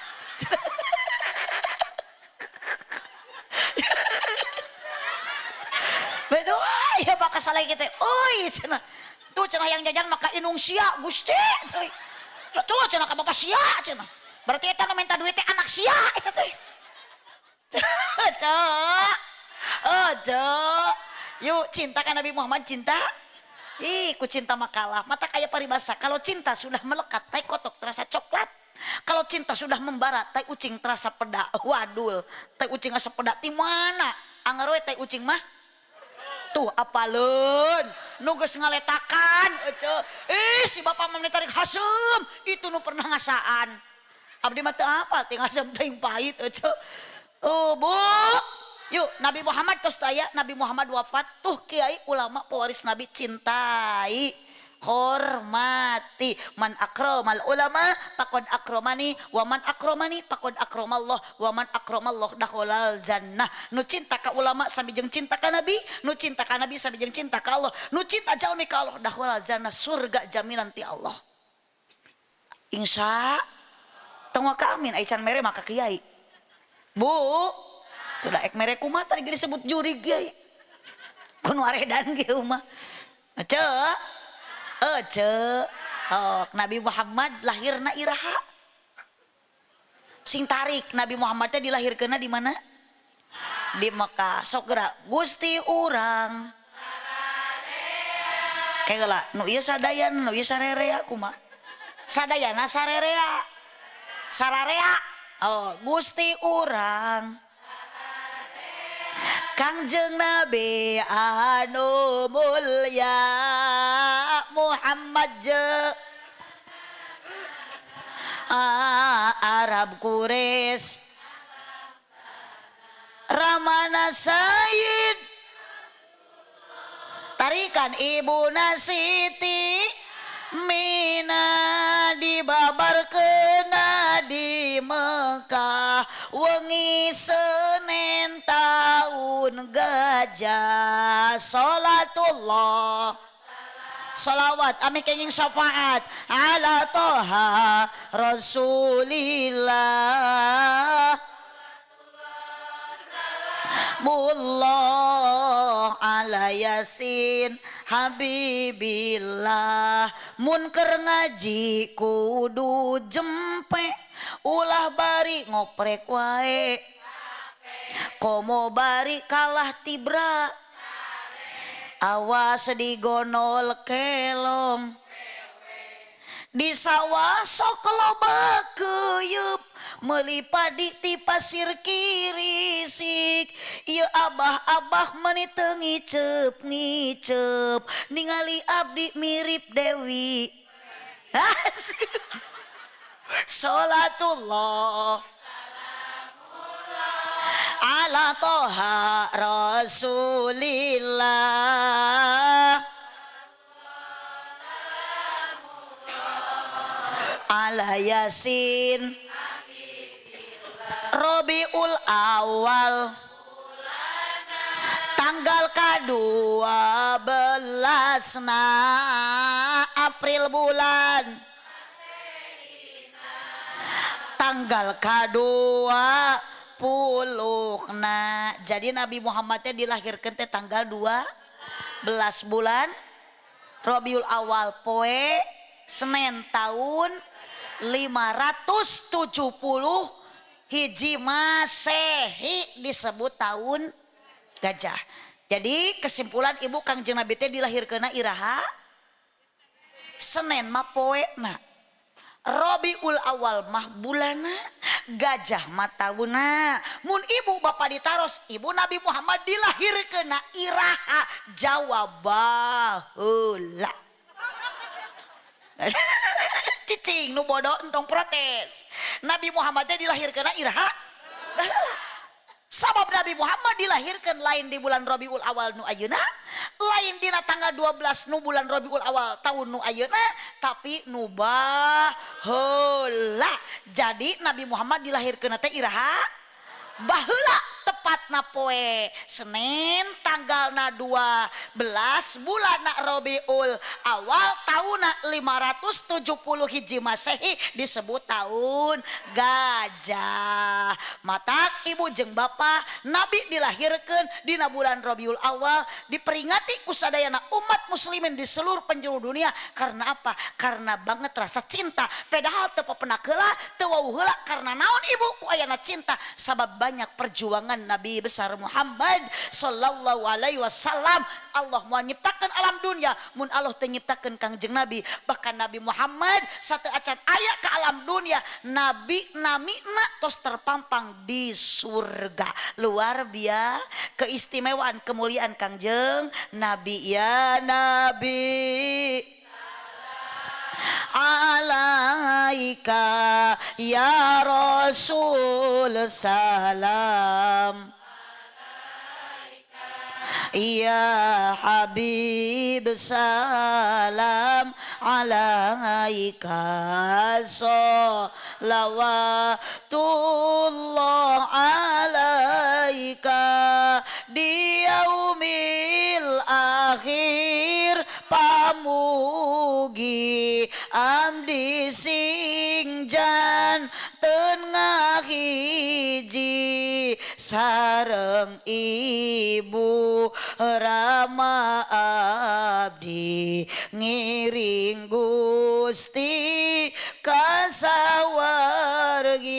Bedoa ya bakal salaki teh. Euy cenah. Tuh cenah yang jajan maka inung sia Gusti. Tuh cenah ka bapak sia cenah. Berarti eta nu minta duit teh anak sia eta teh. Cek. Oh, cek. Yuk cinta ka Nabi Muhammad cinta. Ih, ku cinta makalah. Mata kaya paribasa. Kalau cinta sudah melekat, tai kotok terasa coklat. Kalau cinta sudah membara, tai ucing terasa peda. Wadul, tai ucing asa peda ti mana? Anggar we tai ucing mah. Tuh apaleun nu geus ngaletakan ece. Ih si bapak mah ditarik haseum itu nu pernah ngasaan. Abdi mah teu apal teh ngasem teuing pahit ece. Oh Bu, yuk Nabi Muhammad tos taya, Nabi Muhammad wafat tuh kiai ulama pewaris Nabi cintai, hormati. Man akramal ulama faqad akramani wa man akramani faqad akramallah wa man akramallah dakhalal jannah. Nu cinta ka ulama sami jeung cinta ka nabi, nu cinta ka nabi sami jeung cinta ka Allah, nu cinta jalmi ka Allah dakhalal jannah, surga jaminan ti Allah. Insya tong ka amin ai can mere maka kiai. Bu, tuh da ek mere kumaha tadi disebut jurig kiai. Kun waredan ge mah. Ceu Ece, oh, Nabi Muhammad lahirna iraha. Sing tarik Nabi Muhammad teh dilahirkeunna di mana? Di Mekah. Sok geura Gusti urang. Keula nu ieu sadayana, nu ieu sarerea kumaha? Sadayana sarerea. Sararea. Oh, Gusti urang. Kangjeng Nabi anu mulya Muhammad je Arab Quraisy Ramana Sayyid tarikan Ibuna Siti Mina dibabarkeuna di Mekah. Wengi Senin tahun gajah. Salatullah salawat ame kenging syafaat ala toha Rasulillah. Mullah ala Yasin Habibillah. Mun keur ngaji kudu jempe, ulah bari ngoprek wae, komo bari kalah tibra, awas digonol kelong. Di sawah sok loba keyeup, meuli padi ti pasir kirisik. Ieu abah-abah meuni teu ngiceup ngiceup, ningali abdi mirip Dewi. Salatullah ala toha Rasulillah. Ala Yasin Robiul Awal tanggal ke-12 na April bulan tanggal ke-20 na. Jadi Nabi Muhammad teh dilahirkan teh tanggal 12 bulan Robiul Awal poe Senin tahun 570 hiji Masehi disebut tahun gajah. Jadi kesimpulan ibu Kangjeng Nabi teh dilahirkeunna iraha Senin mah poena, Robiul Awal mah bulana, gajah mah taunna. Mun ibu bapak ditaros, ibu Nabi Muhammad dilahirkeunna iraha, jawab baheula. Cicing nu bodoh entong protes. Nabi Muhammad teh dilahirkeunna iraha baheula. Sabab Nabi Muhammad dilahirkan lain di bulan Rabiul Awal nu ayeuna, lain dina tanggal 12 nu bulan Rabiul Awal tahun nu ayeuna, tapi nu baheula. Jadi Nabi Muhammad dilahirkeun teh iraha baheula, tepatna poe Senin tanggalna 12 bulan Rabiul Awal tahunna 570 hiji Masehi disebut tahun gajah. Matak ibu jeung bapa Nabi dilahirkeun dina bulan Rabiul Awal, diperingati ku sadayana umat muslimin di seluruh penjuru dunia. Karena apa? Karena banget rasa cinta. Padahal teu papenak heula, teu wawuh heula, karena naon ibu ku ayana cinta? Sabab banyak perjuangan Nabi besar Muhammad sallallahu alaihi wasallam. Allah mau nyiptakan alam dunia, mun Allah teu nyiptakeun Kangjeng Nabi, bahkan Nabi Muhammad satu acan aya ke alam dunia, nabi namina tos terpampang di surga. Luar biasa keistimewaan kemuliaan Kangjeng Nabi. Ya Nabi alaika ya Rasul salam ya Habib salam alaika salawatullah alaika di yaumil akhir pamugi amdi sing janten ngahiji sareng ibu Rama abdi ngiring Gusti kasawargi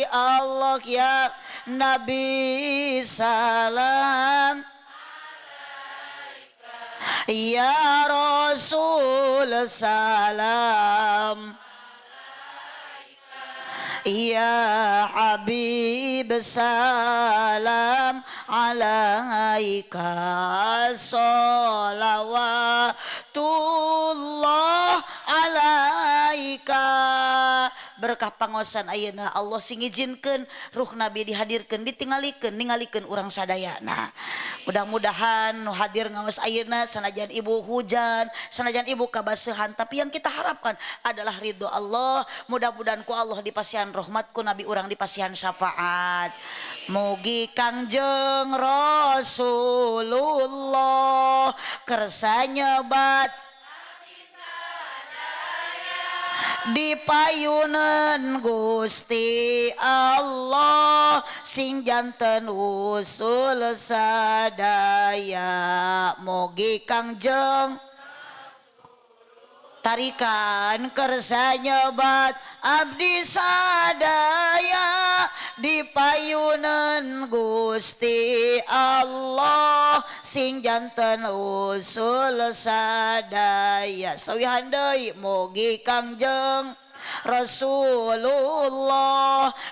Allah ya Nabi salam ya Rasul salam ya Habib salam alaika salawatullah alaika Berkah pangosan ayeuna Allah sing izinkeun ruh Nabi dihadirkeun, ditingalikeun, ningalikeun urang sadayana. Mudah-mudahan nu hadir ngaos ayeuna sanajan ibu hujan, sanajan ibu kabasehan, tapi yang kita harapkan adalah ridho Allah. Mudah-mudahan ku Allah dipasihan rahmat, ku Nabi urang dipasihan syafaat. Mugi Kangjeng Rasulullah kersa nyebat dipayunan Gusti Allah sing janten usul sadaya. Mugi Kangjeng tarikan kersa nyebat abdi sadaya dipayunan Gusti Allah sing janten usul sadaya. Sawihan deui mugi Kangjeng Rasulullah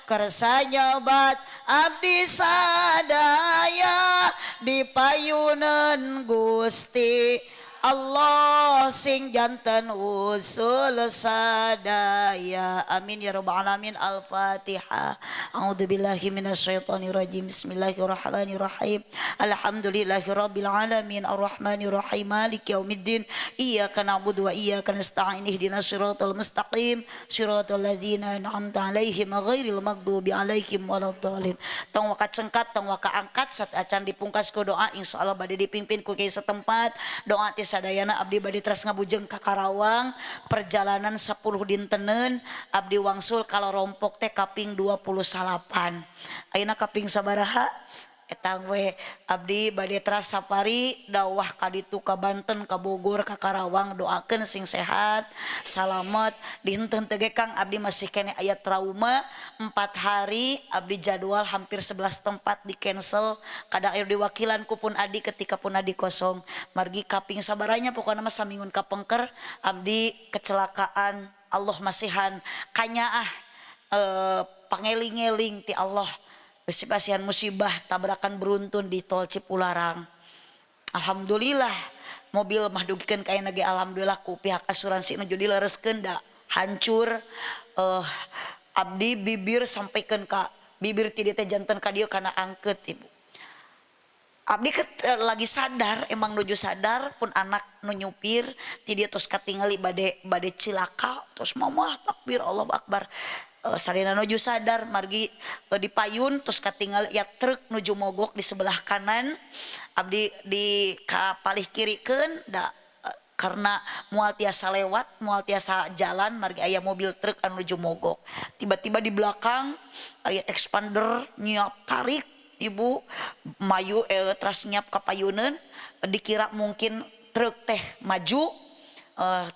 kersa nyebat abdi sadaya dipayunan Gusti Allah sing janten usul sadaya. Amin ya rabbal alamin. Al-Fatihah. A'udzubillahi minasyaitonirrajim. Bismillahirrahmanirrahim. Alhamdulillahirabbil alamin arrahmanirrahim maliki yaumiddin. Iyyaka na'budu wa iyyaka nasta'in ihdinas siratal mustaqim siratal ladzina an'amta 'alaihim ghairil maghdubi 'alaihim waladdallin. Tong waka cengkat, tong waka angkat sat acan dipungkas ku doa, insyaallah bade dipimpin ku kiai setempat. Doa ti sadayana abdi bade teras ngabujeng ka Karawang, perjalanan 10 dinteneun abdi wangsul kalau rompok teh kaping 29. Ayeuna kaping sabaraha? Etang we abdi bade teras safari dawah ka ditu ka Banten, ka Bogor, ka Karawang. Doakeun sing sehat, salamet. Dinten teh ge Kang abdi masih keneh aya trauma 4 hari abdi jadwal hampir 11 tempat di cancel. Kadang aya diwakilan ku pun adi ketika pun adi kosong. Margi kaping sabaranya pokona mah saminggun kapengker abdi kecelakaan. Allah masihan kanyaah pangeling-eling ti Allah. Besi pasihan musibah tabrakan beruntun di tol Cipularang. Alhamdulillah mobil mah dugikeun ka ayeuna ge alhamdulillah ku pihak asuransi nuju dilereskeun da hancur. Abdi bibir sampaikan ka bibir ti dieu teh janten ka dieu kana angkeut ibu. Abdi lagi sadar, emang nuju sadar pun anak nu nyupir ti dieu tos katingali bade cilaka tos mamah takbir Allahu akbar. Sarina nuju sadar margi di payun terus katingal ya truk nuju mogok di sebelah kanan abdi di kapalih kirikeun da karena moal tiasa lewat moal tiasa jalan margi aya mobil truk anu nuju mogok. Tiba-tiba di belakang aya expander nyiap tarik ibu mayu teras nyiap ka payuneun, dikira mungkin truk teh maju,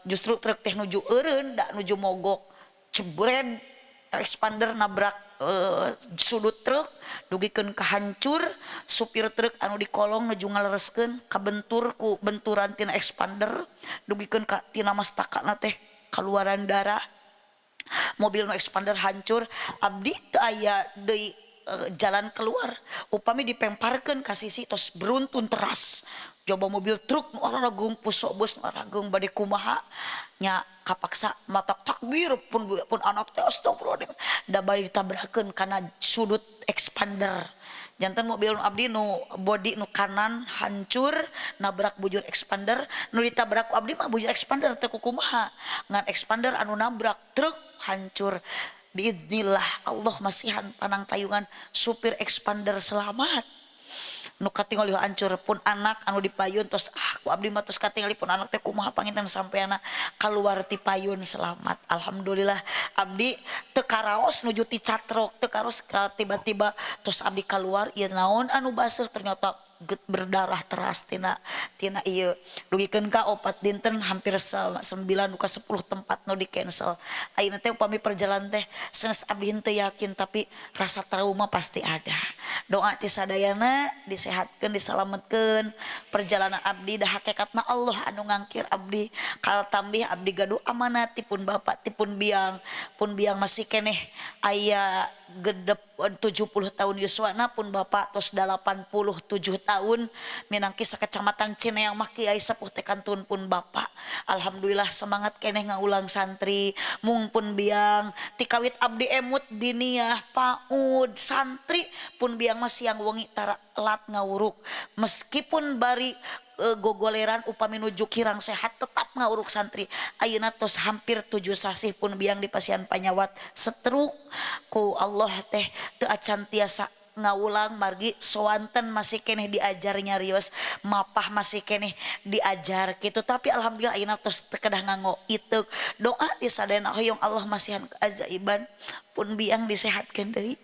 justru truk teh nuju eureun da nuju mogok cebren expander nabrak sudut truk dugikeun kahancur. Supir truk anu dikolong nuju ngalereskeun kabentur ku benturan tina expander dugikeun ka tina mastakana teh kaluaran darah. Mobil nu expander hancur. Abdi teu aya deui jalan keluar upami dipemparkeun ka sisi tos beruntun teras. Coba mobil truk nu aragung pusok bus nu aragung bade kumaha nya kapaksa matak takbir pun anak teh astagfirullahaladzim da bade ditabrakeun kana sudut expander. Janten mobil nu abdi nu bodi nu kanan hancur nabrak bujur expander, nu ditabrak ku abdi mah bujur expander teu kukumaha ngan expander anu nabrak truk hancur. Biiznillah Allah masihan panang tayungan supir expander selamat. Nu katingali hancur pun anak anu dipayun tos ku abdi mah tos katingali pun anak teh kumaha panginten sampeana kaluar ti payun selamat. Alhamdulillah abdi teu karaos nuju ti catrok teu karaos tiba-tiba tos abdi kaluar ieu naon anu baseuh ternyata berdarah teras tina ieu dugikeun ka 4 dinten hampir 9 duka 10 tempat nu di cancel. Ayeuna teh upami perjalanan teh sanes abdi henteu yakin tapi rasa trauma pasti ada. Doa ti sadayana disehatkeun disalametkeun perjalanan abdi da hakikatna Allah anu ngangkir abdi. Kal tambih abdi gaduh amanat ti pun bapak ti pun biang, pun biang masih keneh aya gedep 70 tahun yuswana pun bapak tos 87 tahun minangki sakecamatan Cineang mah kiai sepuh teh kantun pun bapak. Alhamdulillah semangat keneh ngaulang santri mung pun biang tikawit abdi emut diniyah PAUD santri pun biang mah siang wengi tara lat ngawuruk meskipun bari gogoleran upami nuju kirang sehat tetap ngawuruk santri. Ayeuna tos hampir 7 sasih pun biang di pasian panyawat setruk ku Allah teh teu acan tiasa ngawulang margi soanten masih keneh diajar nyarios mapah masih keneh diajar gitu tapi alhamdulillah ayeuna tos teu kedah nganggo iteuk doa ti sadayana hoyong Allah masihan keajaiban pun biang disehatkeun deui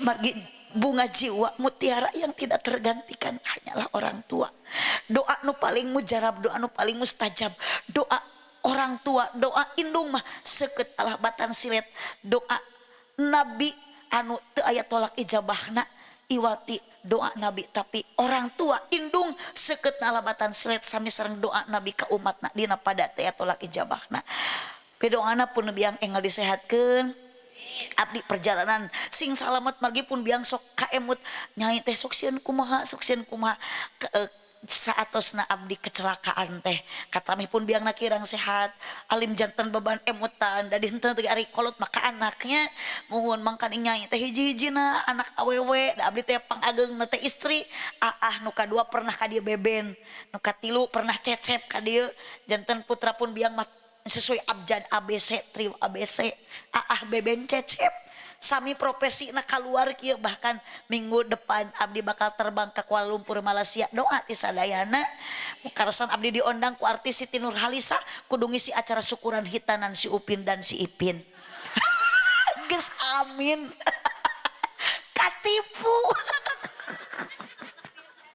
margi bunga jiwa mutiara yang tidak tergantikan hanyalah orang tua. Doa nu paling mujarab, doa nu paling mustajab, doa orang tua, doa indung mah seukeut alah batan silet, doa nabi anu teu aya tolak ijabahna iwati doa nabi tapi orang tua indung seukeut alah batan silet sami sareng doa nabi ka umatna dina pada teu aya tolak ijabahna. Pidoana pun biang enggal disehatkeun. Abdi perjalanan sing salamet margi pun biang sok kaemut nyai teh sok sieun kumaha saatosna abdi kecelakaan teh katamih pun biang na kirang sehat alim jantan beban emutan da dinten teh ari kolot maka anaknya muhun mangkan nyai teh hiji-hijina anak awewe da abdi teh pangageungna teh istri aah nu kadua pernah ka dieu beben nu katilu pernah cecep ka dieu jantan putra pun biang mah sesuai abjad ABC trio ABC aah beben cecep sami profesi na kaluar kieu bahkan minggu depan abdi bakal terbang ke Kuala Lumpur Malaysia doa ti sadayana karasan abdi diondang ku artis Siti Nurhalisa kudu ngisi acara syukuran hitanan si Upin dan si Ipin. Geus amin. Katipu.